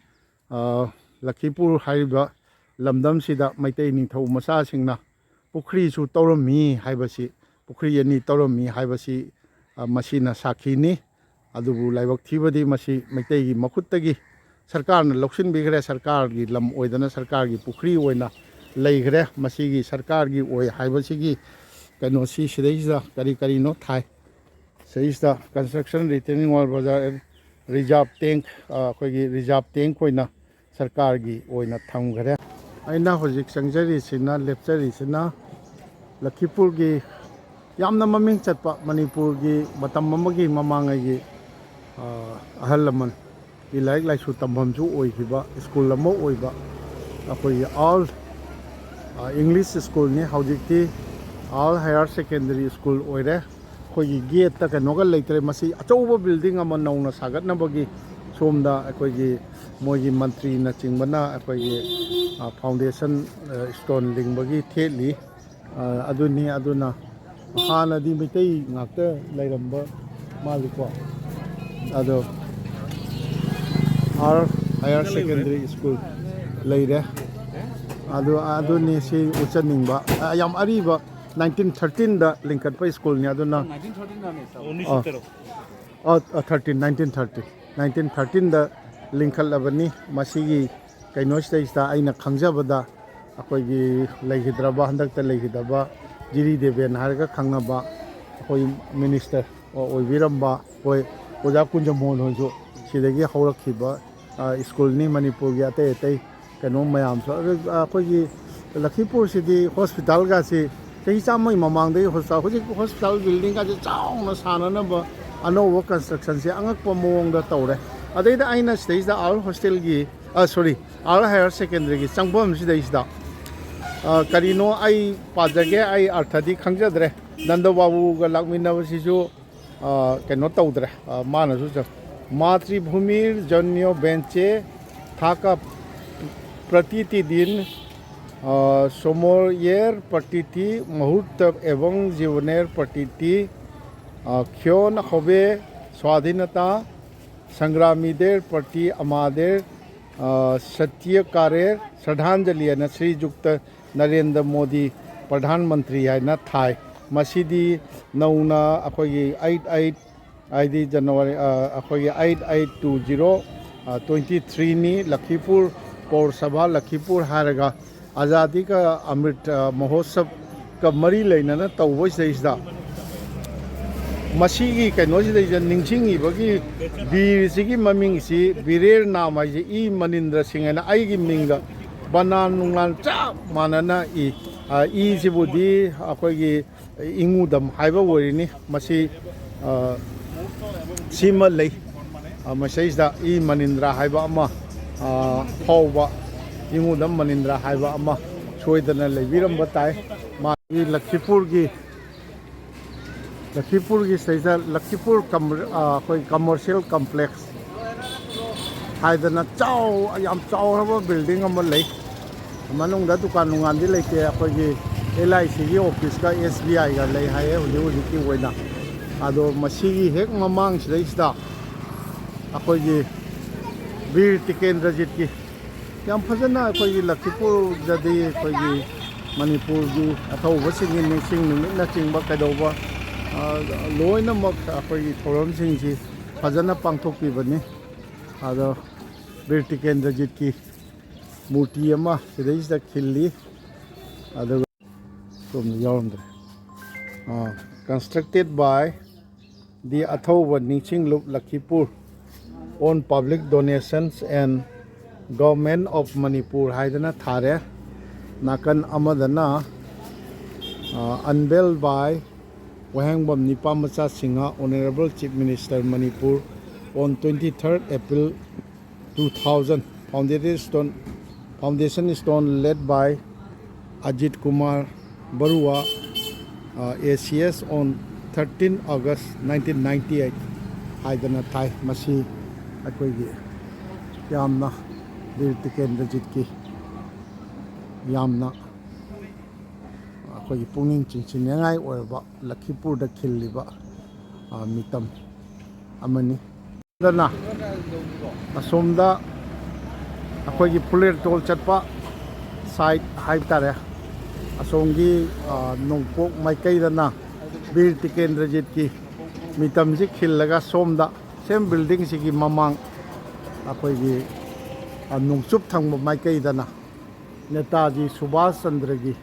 ꯑ, ꯂꯛꯈꯤꯄꯨꯔ ꯍꯥꯏꯔꯤꯕ ꯂꯝꯗꯝꯁꯤꯗ ꯃꯩꯇꯩ ꯅꯤꯡꯊꯧ ꯃꯆꯥꯁꯤꯡꯅ ꯄꯨꯈ꯭ꯔꯤꯁꯨ ꯇꯧꯔꯝꯃꯤ ꯍꯥꯏꯕꯁꯤ, ꯄꯨꯈ꯭ꯔꯤ ꯑꯅꯤ ꯇꯧꯔꯝꯃꯤ ꯍꯥꯏꯕꯁꯤ, ꯑ, ꯃꯁꯤꯅ ꯁꯥꯈꯤꯅꯤ꯫ ꯑꯗꯨꯕꯨ ꯂꯥꯏꯕꯛ ꯊꯤꯕꯗꯤ ꯃꯁꯤ ꯃꯩꯇꯩꯒꯤ ꯃꯈꯨꯠꯇꯒꯤ ꯁꯔꯀꯥꯔꯅ ꯂꯧꯁꯤꯟꯕꯤꯈ꯭ꯔꯦ꯫ ꯁꯔꯀꯥꯔꯒꯤ ꯂꯝ ꯑꯣꯏꯗꯅ ꯁꯔꯀꯥꯔꯒꯤ ꯄꯨꯈ꯭ꯔꯤ ꯑꯣꯏꯅ ꯂꯩꯈ꯭ꯔꯦ꯫ ꯃꯁꯤꯒꯤ ꯁꯔꯀꯥꯔꯒꯤ ꯑꯣꯏ ꯍꯥꯏꯕꯁꯤꯒꯤ ꯀꯩꯅꯣꯁꯤ ꯁꯤꯗꯩꯁꯤꯗ ꯀꯔꯤ ꯀꯔꯤꯅꯣ ꯊꯥꯏ꯫ ꯁꯤꯗꯩꯁꯤꯗ construction retaining wall, ꯕꯖꯥꯔ reserve tank, ꯑ, ꯑꯩꯈꯣꯏꯒꯤ reserve tank ꯑꯣꯏꯅ ꯁꯔꯀꯥꯔꯒꯤ ꯑꯣꯏꯅ ꯊꯝꯈ꯭ꯔꯦ꯫ ꯑꯩꯅ ꯍꯧꯖꯤꯛ ꯆꯪꯖꯔꯤꯁꯤꯅ, ꯂꯦꯞꯆꯔꯤꯁꯤꯅ ꯂꯛꯈꯤꯄꯨꯔꯒꯤ ꯌꯥꯝꯅ ꯃꯃꯤꯡ ꯆꯠꯄ, ꯃꯅꯤꯄꯨꯔꯒꯤ ꯃꯇꯝ ꯑꯃꯒꯤ ꯃꯃꯥꯡꯉꯩꯒꯤ, ꯑ, ꯑꯍꯜ ꯂꯃꯟꯒꯤ ꯂꯥꯏꯔꯤꯛ ꯂꯥꯏꯁꯨ ꯇꯝꯐꯝꯁꯨ ꯑꯣꯏꯈꯤꯕ ꯁ꯭ꯀꯨꯜ ꯑꯃ ꯑꯣꯏꯕ ꯑꯩꯈꯣꯏꯒꯤ ꯑꯣꯜ ꯏꯪꯂꯤꯁ ꯁ꯭ꯀꯨꯜꯅꯤ, ꯍꯧꯖꯤꯛꯇꯤ ꯑꯥꯜ ꯍꯥꯌꯔ ꯁꯦꯀꯦꯟꯗꯔꯤ ꯁ꯭ꯀꯨꯜ ꯑꯣꯏꯔꯦ꯫ ꯑꯩꯈꯣꯏꯒꯤ ꯒꯦꯠꯇ ꯀꯩꯅꯣꯒ ꯂꯩꯇ꯭ꯔꯦ꯫ ꯃꯁꯤ ꯑꯆꯧꯕ ꯕꯤꯜꯗꯤꯡ ꯑꯃ ꯅꯧꯅ ꯁꯥꯒꯠꯅꯕꯒꯤ ꯁꯣꯝꯗ ꯑꯩꯈꯣꯏꯒꯤ ꯃꯣꯏꯒꯤ ꯃꯟꯇ꯭ꯔꯤꯅꯆꯤꯡꯕꯅ ꯑꯩꯈꯣꯏꯒꯤ ꯐꯥꯎꯟꯗꯦꯁꯟ ꯁ꯭ꯇꯣꯟ ꯂꯤꯡꯕꯒꯤ ꯊꯦꯠꯂꯤ꯫ ꯑꯗꯨꯅꯤ꯫ ꯑꯗꯨꯅ ꯍꯥꯟꯅꯗꯤ ꯃꯩꯇꯩ ꯉꯥꯛꯇ ꯂꯩꯔꯝꯕ ꯃꯥꯜꯂꯤꯀꯣ꯫ ꯑꯗꯣ ꯑꯥꯜ ꯍꯥꯌꯔ ꯁꯦꯀꯦꯟꯗꯔꯤ ꯁ꯭ꯀꯨꯜ ꯂꯩꯔꯦ꯫ ꯑꯗꯨ ꯑꯗꯨꯅꯤ ꯁꯤ ꯎꯠꯆꯅꯤꯡꯕ꯫ ꯌꯥꯝ ꯑꯔꯤꯕ, ꯅꯥꯏꯟꯇꯤꯟ ꯊꯥꯔꯇꯤꯟꯗ ꯂꯤꯡꯈꯠꯄ ꯁ꯭ꯀꯨꯜꯅꯤ꯫ ꯑꯗꯨꯅ ꯊꯥꯔꯇꯤꯟ ꯅꯥꯏꯟꯇꯤꯟ ꯊꯥꯔꯇꯤꯟꯗ ꯂꯤꯡꯈꯠꯂꯕꯅꯤ꯫ ꯃꯁꯤꯒꯤ ꯀꯩꯅꯣꯁꯤꯗꯩꯁꯤꯗ ꯑꯩꯅ ꯈꯪꯖꯕꯗ ꯑꯩꯈꯣꯏꯒꯤ ꯂꯩꯈꯤꯗ꯭ꯔꯕ, ꯍꯟꯗꯛꯇ ꯂꯩꯈꯤꯗꯕ ꯖꯤꯔꯤ ꯗꯦꯕꯦꯟ ꯍꯥꯏꯔꯒ ꯈꯪꯅꯕ ꯑꯩꯈꯣꯏ ꯃꯤꯅꯤꯁꯇꯔ ꯑꯣꯏꯕꯤꯔꯝꯕ ꯑꯩꯈꯣꯏ ꯑꯣꯖꯥ ꯀꯨꯟꯖꯃꯣꯍꯟ ꯍꯣꯏꯁꯨ ꯁꯤꯗꯒꯤ ꯍꯧꯔꯛꯈꯤꯕ ꯁ꯭ꯀꯨꯜꯅꯤ꯫ ꯃꯅꯤꯄꯨꯔꯒꯤ ꯑꯇꯩ ꯑꯇꯩ ꯀꯩꯅꯣ ꯃꯌꯥꯝꯁꯨ ꯑꯩꯈꯣꯏꯒꯤ ꯂꯈꯤꯄꯨꯔꯁꯤꯗꯤ ꯍꯣꯁꯄꯤꯇꯥꯜꯒꯁꯤ ꯆꯍꯤ ꯆꯥꯝꯃꯒꯤ ꯃꯃꯥꯡꯗꯒꯤ ꯍꯣꯁꯄꯤꯇꯥꯜ, ꯍꯧꯖꯤꯛ ꯍꯣꯁꯄꯤꯇꯥꯜ ꯕꯤꯜꯗꯤꯡꯒꯁꯦ ꯆꯥꯎꯅ ꯁꯥꯟꯅꯅꯕ ꯑꯅꯧꯕ ꯀꯟꯁꯇ꯭ꯔꯛꯁꯟꯁꯦ ꯑꯉꯛꯄ ꯃꯑꯣꯡꯗ ꯇꯧꯔꯦ꯫ ꯑꯗꯩꯗ ꯑꯩꯅ ꯁꯤꯗꯩꯁꯤꯗ ꯑꯥꯜ ꯍꯣꯁꯇꯦꯜꯒꯤ, ꯁꯣꯔꯤ, ꯑꯥꯜ ꯍꯥꯌꯔ ꯁꯦꯀꯦꯟꯗꯔꯤꯒꯤ ꯆꯪꯐꯝꯁꯤꯗꯩꯁꯤꯗ ꯀꯔꯤꯅꯣ ꯑꯩ ꯄꯥꯖꯒꯦ, ꯑꯩ ꯑꯔꯊꯗꯤ ꯈꯪꯖꯗ꯭ꯔꯦ꯫ ꯅꯟꯗ ꯕꯥꯕꯨꯒ ꯂꯥꯛꯃꯤꯟꯅꯕꯁꯤꯁꯨ ꯀꯩꯅꯣ ꯇꯧꯗ꯭ꯔꯦ꯫ ꯃꯥꯅꯁꯨ ꯆꯪ, मातृभूमिर्जन्यो बेंचे थाका प्रतिदिन समयर प्रतिटी मुहूर्त एवं जीवनर प्रतिटी क्षण हवे स्वाधीनता संग्रामीदेर प्रति अमादेर सत्यकारेर श्रद्धांजलि ꯍꯥꯏꯅ ꯁ꯭ꯔꯤꯖꯨꯛꯇ ꯅꯔꯦꯟꯗ꯭ꯔ ꯃꯣꯗꯤ ꯄ꯭ꯔꯙꯥꯟ ꯃꯟꯇ꯭ꯔꯤ ꯍꯥꯏꯅ ꯊꯥꯏ꯫ ꯃꯁꯤꯗꯤ ꯅꯧꯅ ꯑꯩꯈꯣꯏꯒꯤ ꯑꯩꯠ ꯑꯩꯠ, ꯍꯥꯏꯗꯤ ꯖꯅꯋꯥꯔꯤ, ꯑꯩꯈꯣꯏꯒꯤ eight eight two zero twenty ꯊ꯭ꯔꯤꯅꯤ꯫ ꯂꯈꯤꯄꯨꯔ ꯄꯧꯔ ꯁꯚꯥ ꯂꯈꯤꯄꯨꯔ ꯍꯥꯏꯔꯒ ꯑꯖꯥꯗꯤ ꯀ ꯑꯃ꯭ꯔꯤꯠ ꯃꯍꯣꯠꯁꯕꯀ ꯃꯔꯤ ꯂꯩꯅꯅ ꯇꯧꯕꯁꯤꯗꯩꯁꯤꯗ ꯃꯁꯤꯒꯤ ꯀꯩꯅꯣꯁꯤꯗꯩꯁꯤꯗ ꯅꯤꯡꯁꯤꯡꯉꯤꯕꯒꯤ ꯕꯤꯔꯁꯤꯒꯤ ꯃꯃꯤꯡꯁꯤ ꯕꯤꯔꯦꯔ ꯅꯥꯝ ꯍꯥꯏꯁꯦ ꯏ ꯃꯅꯤꯟꯗ꯭ꯔ ꯁꯤꯡ ꯍꯥꯏꯅ ꯑꯩꯒꯤ ꯃꯤꯡꯒ ꯕꯅꯥꯟ ꯅꯨꯡꯂꯥꯟ ꯆꯞ ꯃꯥꯟꯅꯅ ꯏ꯫ ꯏꯁꯤꯕꯨꯗꯤ ꯑꯩꯈꯣꯏꯒꯤ ꯏꯉꯨꯗꯝ ꯍꯥꯏꯕ ꯑꯣꯏꯔꯤꯅꯤ꯫ ꯃꯁꯤ ꯁꯤꯃ ꯂꯩ꯫ ꯃꯁꯤꯗꯩꯁꯤꯗ ꯏ ꯃꯅꯤꯟꯗ꯭ꯔ ꯍꯥꯏꯕ ꯑꯃ ꯐꯥꯎꯕ, ꯏꯉꯨꯗꯝ ꯃꯅꯤꯟꯗ꯭ꯔ ꯍꯥꯏꯕ ꯑꯃ ꯁꯣꯏꯗꯅ ꯂꯩꯕꯤꯔꯝꯕ ꯇꯥꯏ꯫ ꯃꯥꯒꯤ ꯂꯈꯤꯄꯨꯔꯒꯤ, ꯂꯈꯤꯄꯨꯔꯒꯤ ꯁꯤꯗꯩꯗ ꯂꯈꯤꯄꯨꯔ ꯀꯝ-, ꯑ, ꯑꯩꯈꯣꯏ ꯀꯃꯔꯁꯤꯌꯦꯜ ꯀꯝꯄ꯭ꯂꯦꯛꯁ ꯍꯥꯏꯗꯅ ꯆꯥꯎ-, ꯌꯥꯝ ꯆꯥꯎꯔꯕ ꯕꯤꯜꯗꯤꯡ ꯑꯃ ꯂꯩ꯫ ꯃꯅꯨꯡꯗ ꯗꯨꯀꯥꯟ ꯅꯨꯡꯉꯥꯟꯗꯤ ꯂꯩꯇꯦ꯫ ꯑꯩꯈꯣꯏꯒꯤ ꯑꯦꯜ ꯑꯥꯏ ꯁꯤꯒꯤ ꯑꯣꯐꯤꯁꯀ ꯑꯦꯁ ꯕꯤ ꯑꯥꯏꯒ ꯂꯩ ꯍꯥꯏꯌꯦ ꯍꯧꯖꯤꯛ ꯍꯧꯖꯤꯛꯀꯤ ꯑꯣꯏꯅ꯫ ꯑꯗꯣ ꯃꯁꯤꯒꯤ ꯍꯦꯛ ꯃꯃꯥꯡꯁꯤꯗꯩꯁꯤꯗ ꯑꯩꯈꯣꯏꯒꯤ ꯕꯤꯔ ꯇꯤꯀꯦꯟꯗ꯭ꯔꯖꯤꯠꯀꯤ ꯌꯥꯝ ꯐꯖꯅ ꯑꯩꯈꯣꯏꯒꯤ ꯂꯈꯤꯄꯨꯔꯗꯗꯤ ꯑꯩꯈꯣꯏꯒꯤ ꯃꯅꯤꯄꯨꯔꯒꯤ ꯑꯊꯧꯕꯁꯤꯡꯒꯤ ꯅꯤꯡꯁꯤꯡ ꯅꯨꯃꯤꯠꯅꯆꯤꯡꯕ ꯀꯩꯗꯧꯕ, ꯑ, ꯂꯣꯏꯅꯃꯛ ꯑꯩꯈꯣꯏꯒꯤ ꯊꯧꯔꯝꯁꯤꯡꯁꯤ ꯐꯖꯅ ꯄꯥꯡꯊꯣꯛꯄꯤꯕꯅꯤ꯫ ꯑꯗꯣ ꯕꯤꯔ ꯇꯤꯀꯦꯟꯗ꯭ꯔꯖꯤꯠꯀꯤ ꯃꯨꯔꯇꯤ ꯑꯃ ꯁꯤꯗꯩꯁꯤꯗ ꯈꯤꯜꯂꯤ꯫ ꯑꯗꯨꯒ ꯁꯣꯝꯗ ꯌꯥꯎꯔꯝꯗ꯭ꯔꯦ꯫ ꯑꯥ, constructed by the ꯑꯊꯧꯕ ꯅꯤꯡꯁꯤꯡꯂꯨꯞ ꯂꯈꯤꯄꯨꯔ on public donations and Government of Manipur ꯍꯥꯏꯗꯅ ꯊꯥꯔꯦ꯫ ꯅꯥꯀꯟ ꯑꯃꯗꯅ, ꯑꯥ, unveiled by Wahengbam Nipamacha Singh, Honourable Chief Minister Manipur, on twenty-third April two thousand, foundation stone, foundation stone laid by Ajit Kumar Barua, uh, A C S on thirteen August nineteen ninety-eight ꯍꯥꯏꯗꯅ ꯊꯥꯏ꯫ ꯃꯁꯤ ꯑꯩꯈꯣꯏꯒꯤ ꯌꯥꯝꯅ ꯕꯤꯔ ꯇꯤꯀꯦꯟꯗ꯭ꯔꯖꯤꯠꯀꯤ ꯌꯥꯝꯅ ꯑꯩꯈꯣꯏꯒꯤ ꯄꯨꯛꯅꯤꯡ ꯆꯤꯡꯁꯤꯟꯅꯤꯡꯉꯥꯏ ꯑꯣꯏꯔꯕ ꯂꯈꯤꯄꯨꯔꯗ ꯈꯤꯜꯂꯤꯕ, ꯑ, ꯃꯤꯇꯝ ꯑꯃꯅꯤ꯫ ꯑꯗꯨꯅ ꯑꯁꯣꯝꯗ ꯑꯩꯈꯣꯏꯒꯤ ꯐꯨꯂꯦꯟꯇꯣꯜ ꯆꯠꯄ ꯁꯥꯏꯠ ꯍꯥꯏꯕ ꯇꯥꯔꯦ, ꯑꯁꯣꯝꯒꯤ, ꯑ, ꯅꯣꯡꯄꯣꯛ ꯃꯥꯏꯀꯩꯗꯅ ꯕꯤꯔ ꯇꯤꯀꯦꯟꯗ꯭ꯔꯖꯤꯠꯀꯤ ꯃꯤꯇꯝꯁꯤ ꯈꯤꯜꯂꯒ ꯁꯣꯝꯗ ꯁꯦꯝ ꯕꯤꯜꯗꯤꯡꯁꯤꯒꯤ ꯃꯃꯥꯡ ꯑꯩꯈꯣꯏꯒꯤ, ꯑ, ꯅꯣꯡꯆꯨꯞ ꯊꯪꯕ ꯃꯥꯏꯀꯩꯗꯅ ꯅꯦꯇꯥꯖꯤ ꯁꯨꯚꯥꯁ ꯆꯟꯗ꯭ꯔꯒꯤ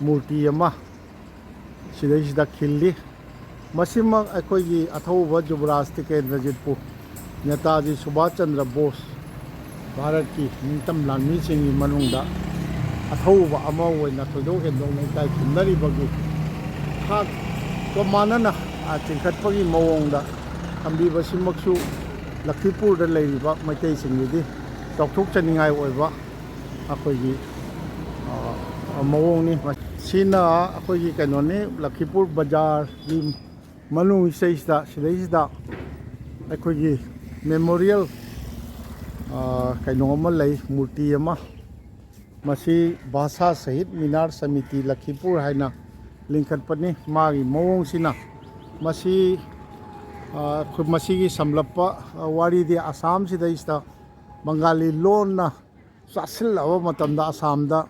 ꯃꯨꯔꯇꯤ ꯑꯃ ꯁꯤꯗꯩꯁꯤꯗ ꯈꯤꯜꯂꯤ꯫ ꯃꯁꯤꯃꯛ ꯑꯩꯈꯣꯏꯒꯤ ꯑꯊꯧꯕ ꯖꯨꯕꯔꯥꯖ ꯇꯤꯀꯦꯟꯗ꯭ꯔꯖꯤꯠꯄꯨ ꯅꯦꯇꯥꯖꯤ ꯁꯨꯚꯥꯁ ꯆꯟꯗ꯭ꯔ ꯕꯣꯁ, ꯚꯥꯔꯠꯀꯤ ꯅꯤꯡꯇꯝ ꯂꯥꯟꯃꯤꯁꯤꯡꯒꯤ ꯃꯅꯨꯡꯗ ꯑꯊꯧꯕ ꯑꯃ ꯑꯣꯏꯅ ꯊꯣꯏꯗꯣꯛ ꯍꯦꯟꯗꯣꯛꯅ ꯏꯀꯥꯏ ꯈꯨꯝꯅꯔꯤꯕꯒꯤ ꯊꯥꯛꯀ ꯃꯥꯟꯅꯅ, ꯑ, ꯆꯤꯡꯈꯠꯄꯒꯤ ꯃꯑꯣꯡꯗ ꯊꯝꯕꯤꯕꯁꯤꯃꯛꯁꯨ ꯂꯈꯤꯄꯨꯔꯗ ꯂꯩꯔꯤꯕ ꯃꯩꯇꯩꯁꯤꯡꯒꯤꯗꯤ ꯆꯥꯎꯊꯣꯛꯆꯅꯤꯡꯉꯥꯏ ꯑꯣꯏꯕ ꯑꯩꯈꯣꯏꯒꯤ ꯑ, ꯃꯑꯣꯡꯅꯤ꯫ ꯁꯤꯅ ꯑꯩꯈꯣꯏꯒꯤ ꯀꯩꯅꯣꯅꯤ, ꯂꯈꯤꯄꯨꯔ ꯕꯖꯥꯔꯒꯤ ꯃꯅꯨꯡ ꯏꯁꯩꯁꯤꯗ, ꯁꯤꯗꯩꯁꯤꯗ ꯑꯩꯈꯣꯏꯒꯤ ꯃꯦꯃꯣꯔꯤꯌꯦꯜ, ꯑ, ꯀꯩꯅꯣ ꯑꯃ ꯂꯩ, ꯃꯨꯔꯇꯤ ꯑꯃ꯫ ꯃꯁꯤ ꯚꯥꯁꯥ ꯁꯍꯤꯗ ꯃꯤꯅꯥꯔ ꯁꯃꯤꯇꯤ ꯂꯈꯤꯄꯨꯔ ꯍꯥꯏꯅ ꯂꯤꯡꯈꯠꯄꯅꯤ꯫ ꯃꯥꯒꯤ ꯃꯑꯣꯡꯁꯤꯅ, ꯃꯁꯤ, ꯑ, ꯈꯨ-, ꯃꯁꯤꯒꯤ ꯁꯝꯂꯞꯄ, ꯑ, ꯋꯥꯔꯤꯗꯤ ꯑꯁꯥꯝꯁꯤꯗꯩꯁꯤꯗ ꯕꯪꯒꯥꯂꯤ ꯂꯣꯟꯅ ꯆꯥꯁꯤꯜꯂꯕ ꯃꯇꯝꯗ ꯑꯁꯥꯝꯗ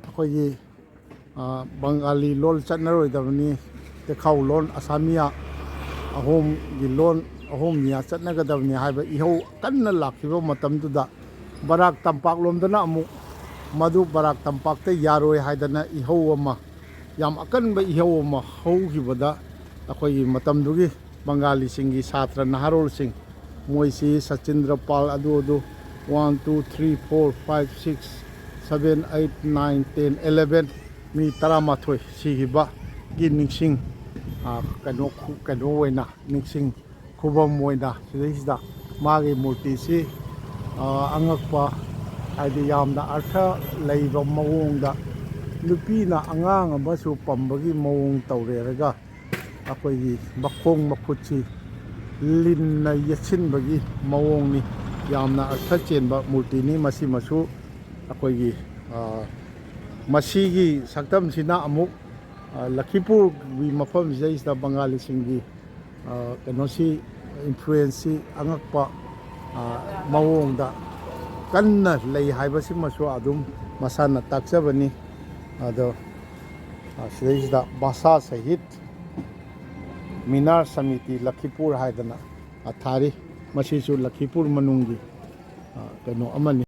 ꯑꯩꯈꯣꯏꯒꯤ, ꯑ, ꯕꯪꯒꯥꯂꯤ ꯂꯣꯟ ꯆꯠꯅꯔꯣꯏꯗꯕꯅꯤ, ꯇꯦꯈꯥꯎ ꯂꯣꯟ, ꯑꯁꯥꯃꯤꯌꯥ ꯑꯍꯨꯝꯒꯤ ꯂꯣꯟ, ꯑꯍꯨꯝꯅꯤꯌꯥ ꯆꯠꯅꯒꯗꯕꯅꯤ ꯍꯥꯏꯕ ꯏꯍꯧ ꯀꯟꯅ ꯂꯥꯛꯈꯤꯕ ꯃꯇꯝꯗꯨꯗ, ꯕꯔꯥꯛ ꯇꯝꯄꯥꯛꯂꯣꯝꯗꯅ ꯑꯃꯨꯛ ꯃꯗꯨ ꯕꯔꯥꯛ ꯇꯝꯄꯥꯛꯇ ꯌꯥꯔꯣꯏ ꯍꯥꯏꯗꯅ ꯏꯍꯧ ꯑꯃ, ꯌꯥꯝ ꯑꯀꯟꯕ ꯏꯍꯧ ꯑꯃ ꯍꯧꯈꯤꯕꯗ, ꯑꯩꯈꯣꯏꯒꯤ ꯃꯇꯝꯗꯨꯒꯤ ꯕꯪꯒꯥꯂꯤꯁꯤꯡꯒꯤ ꯁꯥꯇ꯭ꯔ ꯅꯍꯥꯔꯣꯜꯁꯤꯡ, ꯃꯣꯏꯁꯤ ꯁꯆꯤꯟꯗ꯭ꯔ ꯄꯥꯜ ꯑꯗꯨ ꯑꯗꯨ, one, two, three, four, five, six, seven, eight, nine, ten, eleven, ꯃꯤ ꯇꯔꯥꯃꯥꯊꯣꯏ ꯁꯤꯈꯤꯕꯒꯤ ꯅꯤꯡꯁꯤꯡ, ꯑ, ꯀꯩꯅꯣ, ꯈꯨ-, ꯀꯩꯅꯣ ꯑꯣꯏꯅ, ꯅꯤꯡꯁꯤꯡ ꯈꯨꯕꯝ ꯑꯣꯏꯅ ꯁꯤꯗꯩꯁꯤꯗ ꯃꯥꯒꯤ ꯃꯨꯔꯇꯤꯁꯤ, ꯑ, ꯑꯉꯛꯄ, ꯍꯥꯏꯗꯤ ꯌꯥꯝꯅ ꯑꯔꯊ ꯂꯩꯕ ꯃꯑꯣꯡꯗ, ꯅꯨꯄꯤꯅ ꯑꯉꯥꯡ ꯑꯃꯁꯨ ꯄꯝꯕꯒꯤ ꯃꯑꯣꯡ ꯇꯧꯔꯦꯔꯒ, ꯑꯩꯈꯣꯏꯒꯤ ꯃꯈꯣꯡ ꯃꯈꯨꯠꯁꯤ ꯂꯤꯟꯅ ꯌꯦꯠꯁꯤꯟꯕꯒꯤ ꯃꯑꯣꯡꯅꯤ꯫ ꯌꯥꯝꯅ ꯑꯔꯊ ꯆꯦꯟꯕ ꯃꯨꯔꯇꯤꯅꯤ꯫ ꯃꯁꯤꯃꯁꯨ ꯑꯩꯈꯣꯏꯒꯤ, ꯑ, ꯃꯁꯤꯒꯤ ꯁꯛꯇꯝꯁꯤꯅ ꯑꯃꯨꯛ, ꯑ, ꯂꯈꯤꯄꯨꯔꯒꯤ ꯃꯐꯝꯁꯤꯗꯩꯁꯤꯗ ꯕꯪꯒꯥꯂꯤꯁꯤꯡꯒꯤ, ꯑ, ꯀꯩꯅꯣꯁꯤ, ꯏꯟꯐ꯭ꯂꯨꯌꯦꯟꯁꯁꯤ ꯑꯉꯛꯄ, ꯑ, ꯃꯑꯣꯡꯗ ꯀꯟꯅ ꯂꯩ ꯍꯥꯏꯕꯁꯤꯃꯁꯨ ꯑꯗꯨꯝ ꯃꯁꯥꯅ ꯇꯥꯛꯆꯕꯅꯤ꯫ ꯑꯗꯣ, ꯑ, ꯁꯤꯗꯩꯁꯤꯗ ꯚꯥꯁꯥ ꯁꯍꯤꯗ ꯃꯤꯅꯥꯔ ꯁꯃꯤꯇꯤ ꯂꯈꯤꯄꯨꯔ ꯍꯥꯏꯗꯅ, ꯑ, ꯊꯥꯔꯤ꯫ ꯃꯁꯤꯁꯨ ꯂꯈꯤꯄꯨꯔ ꯃꯅꯨꯡꯒꯤ, ꯑ, ꯀꯩꯅꯣ ꯑꯃꯅꯤ,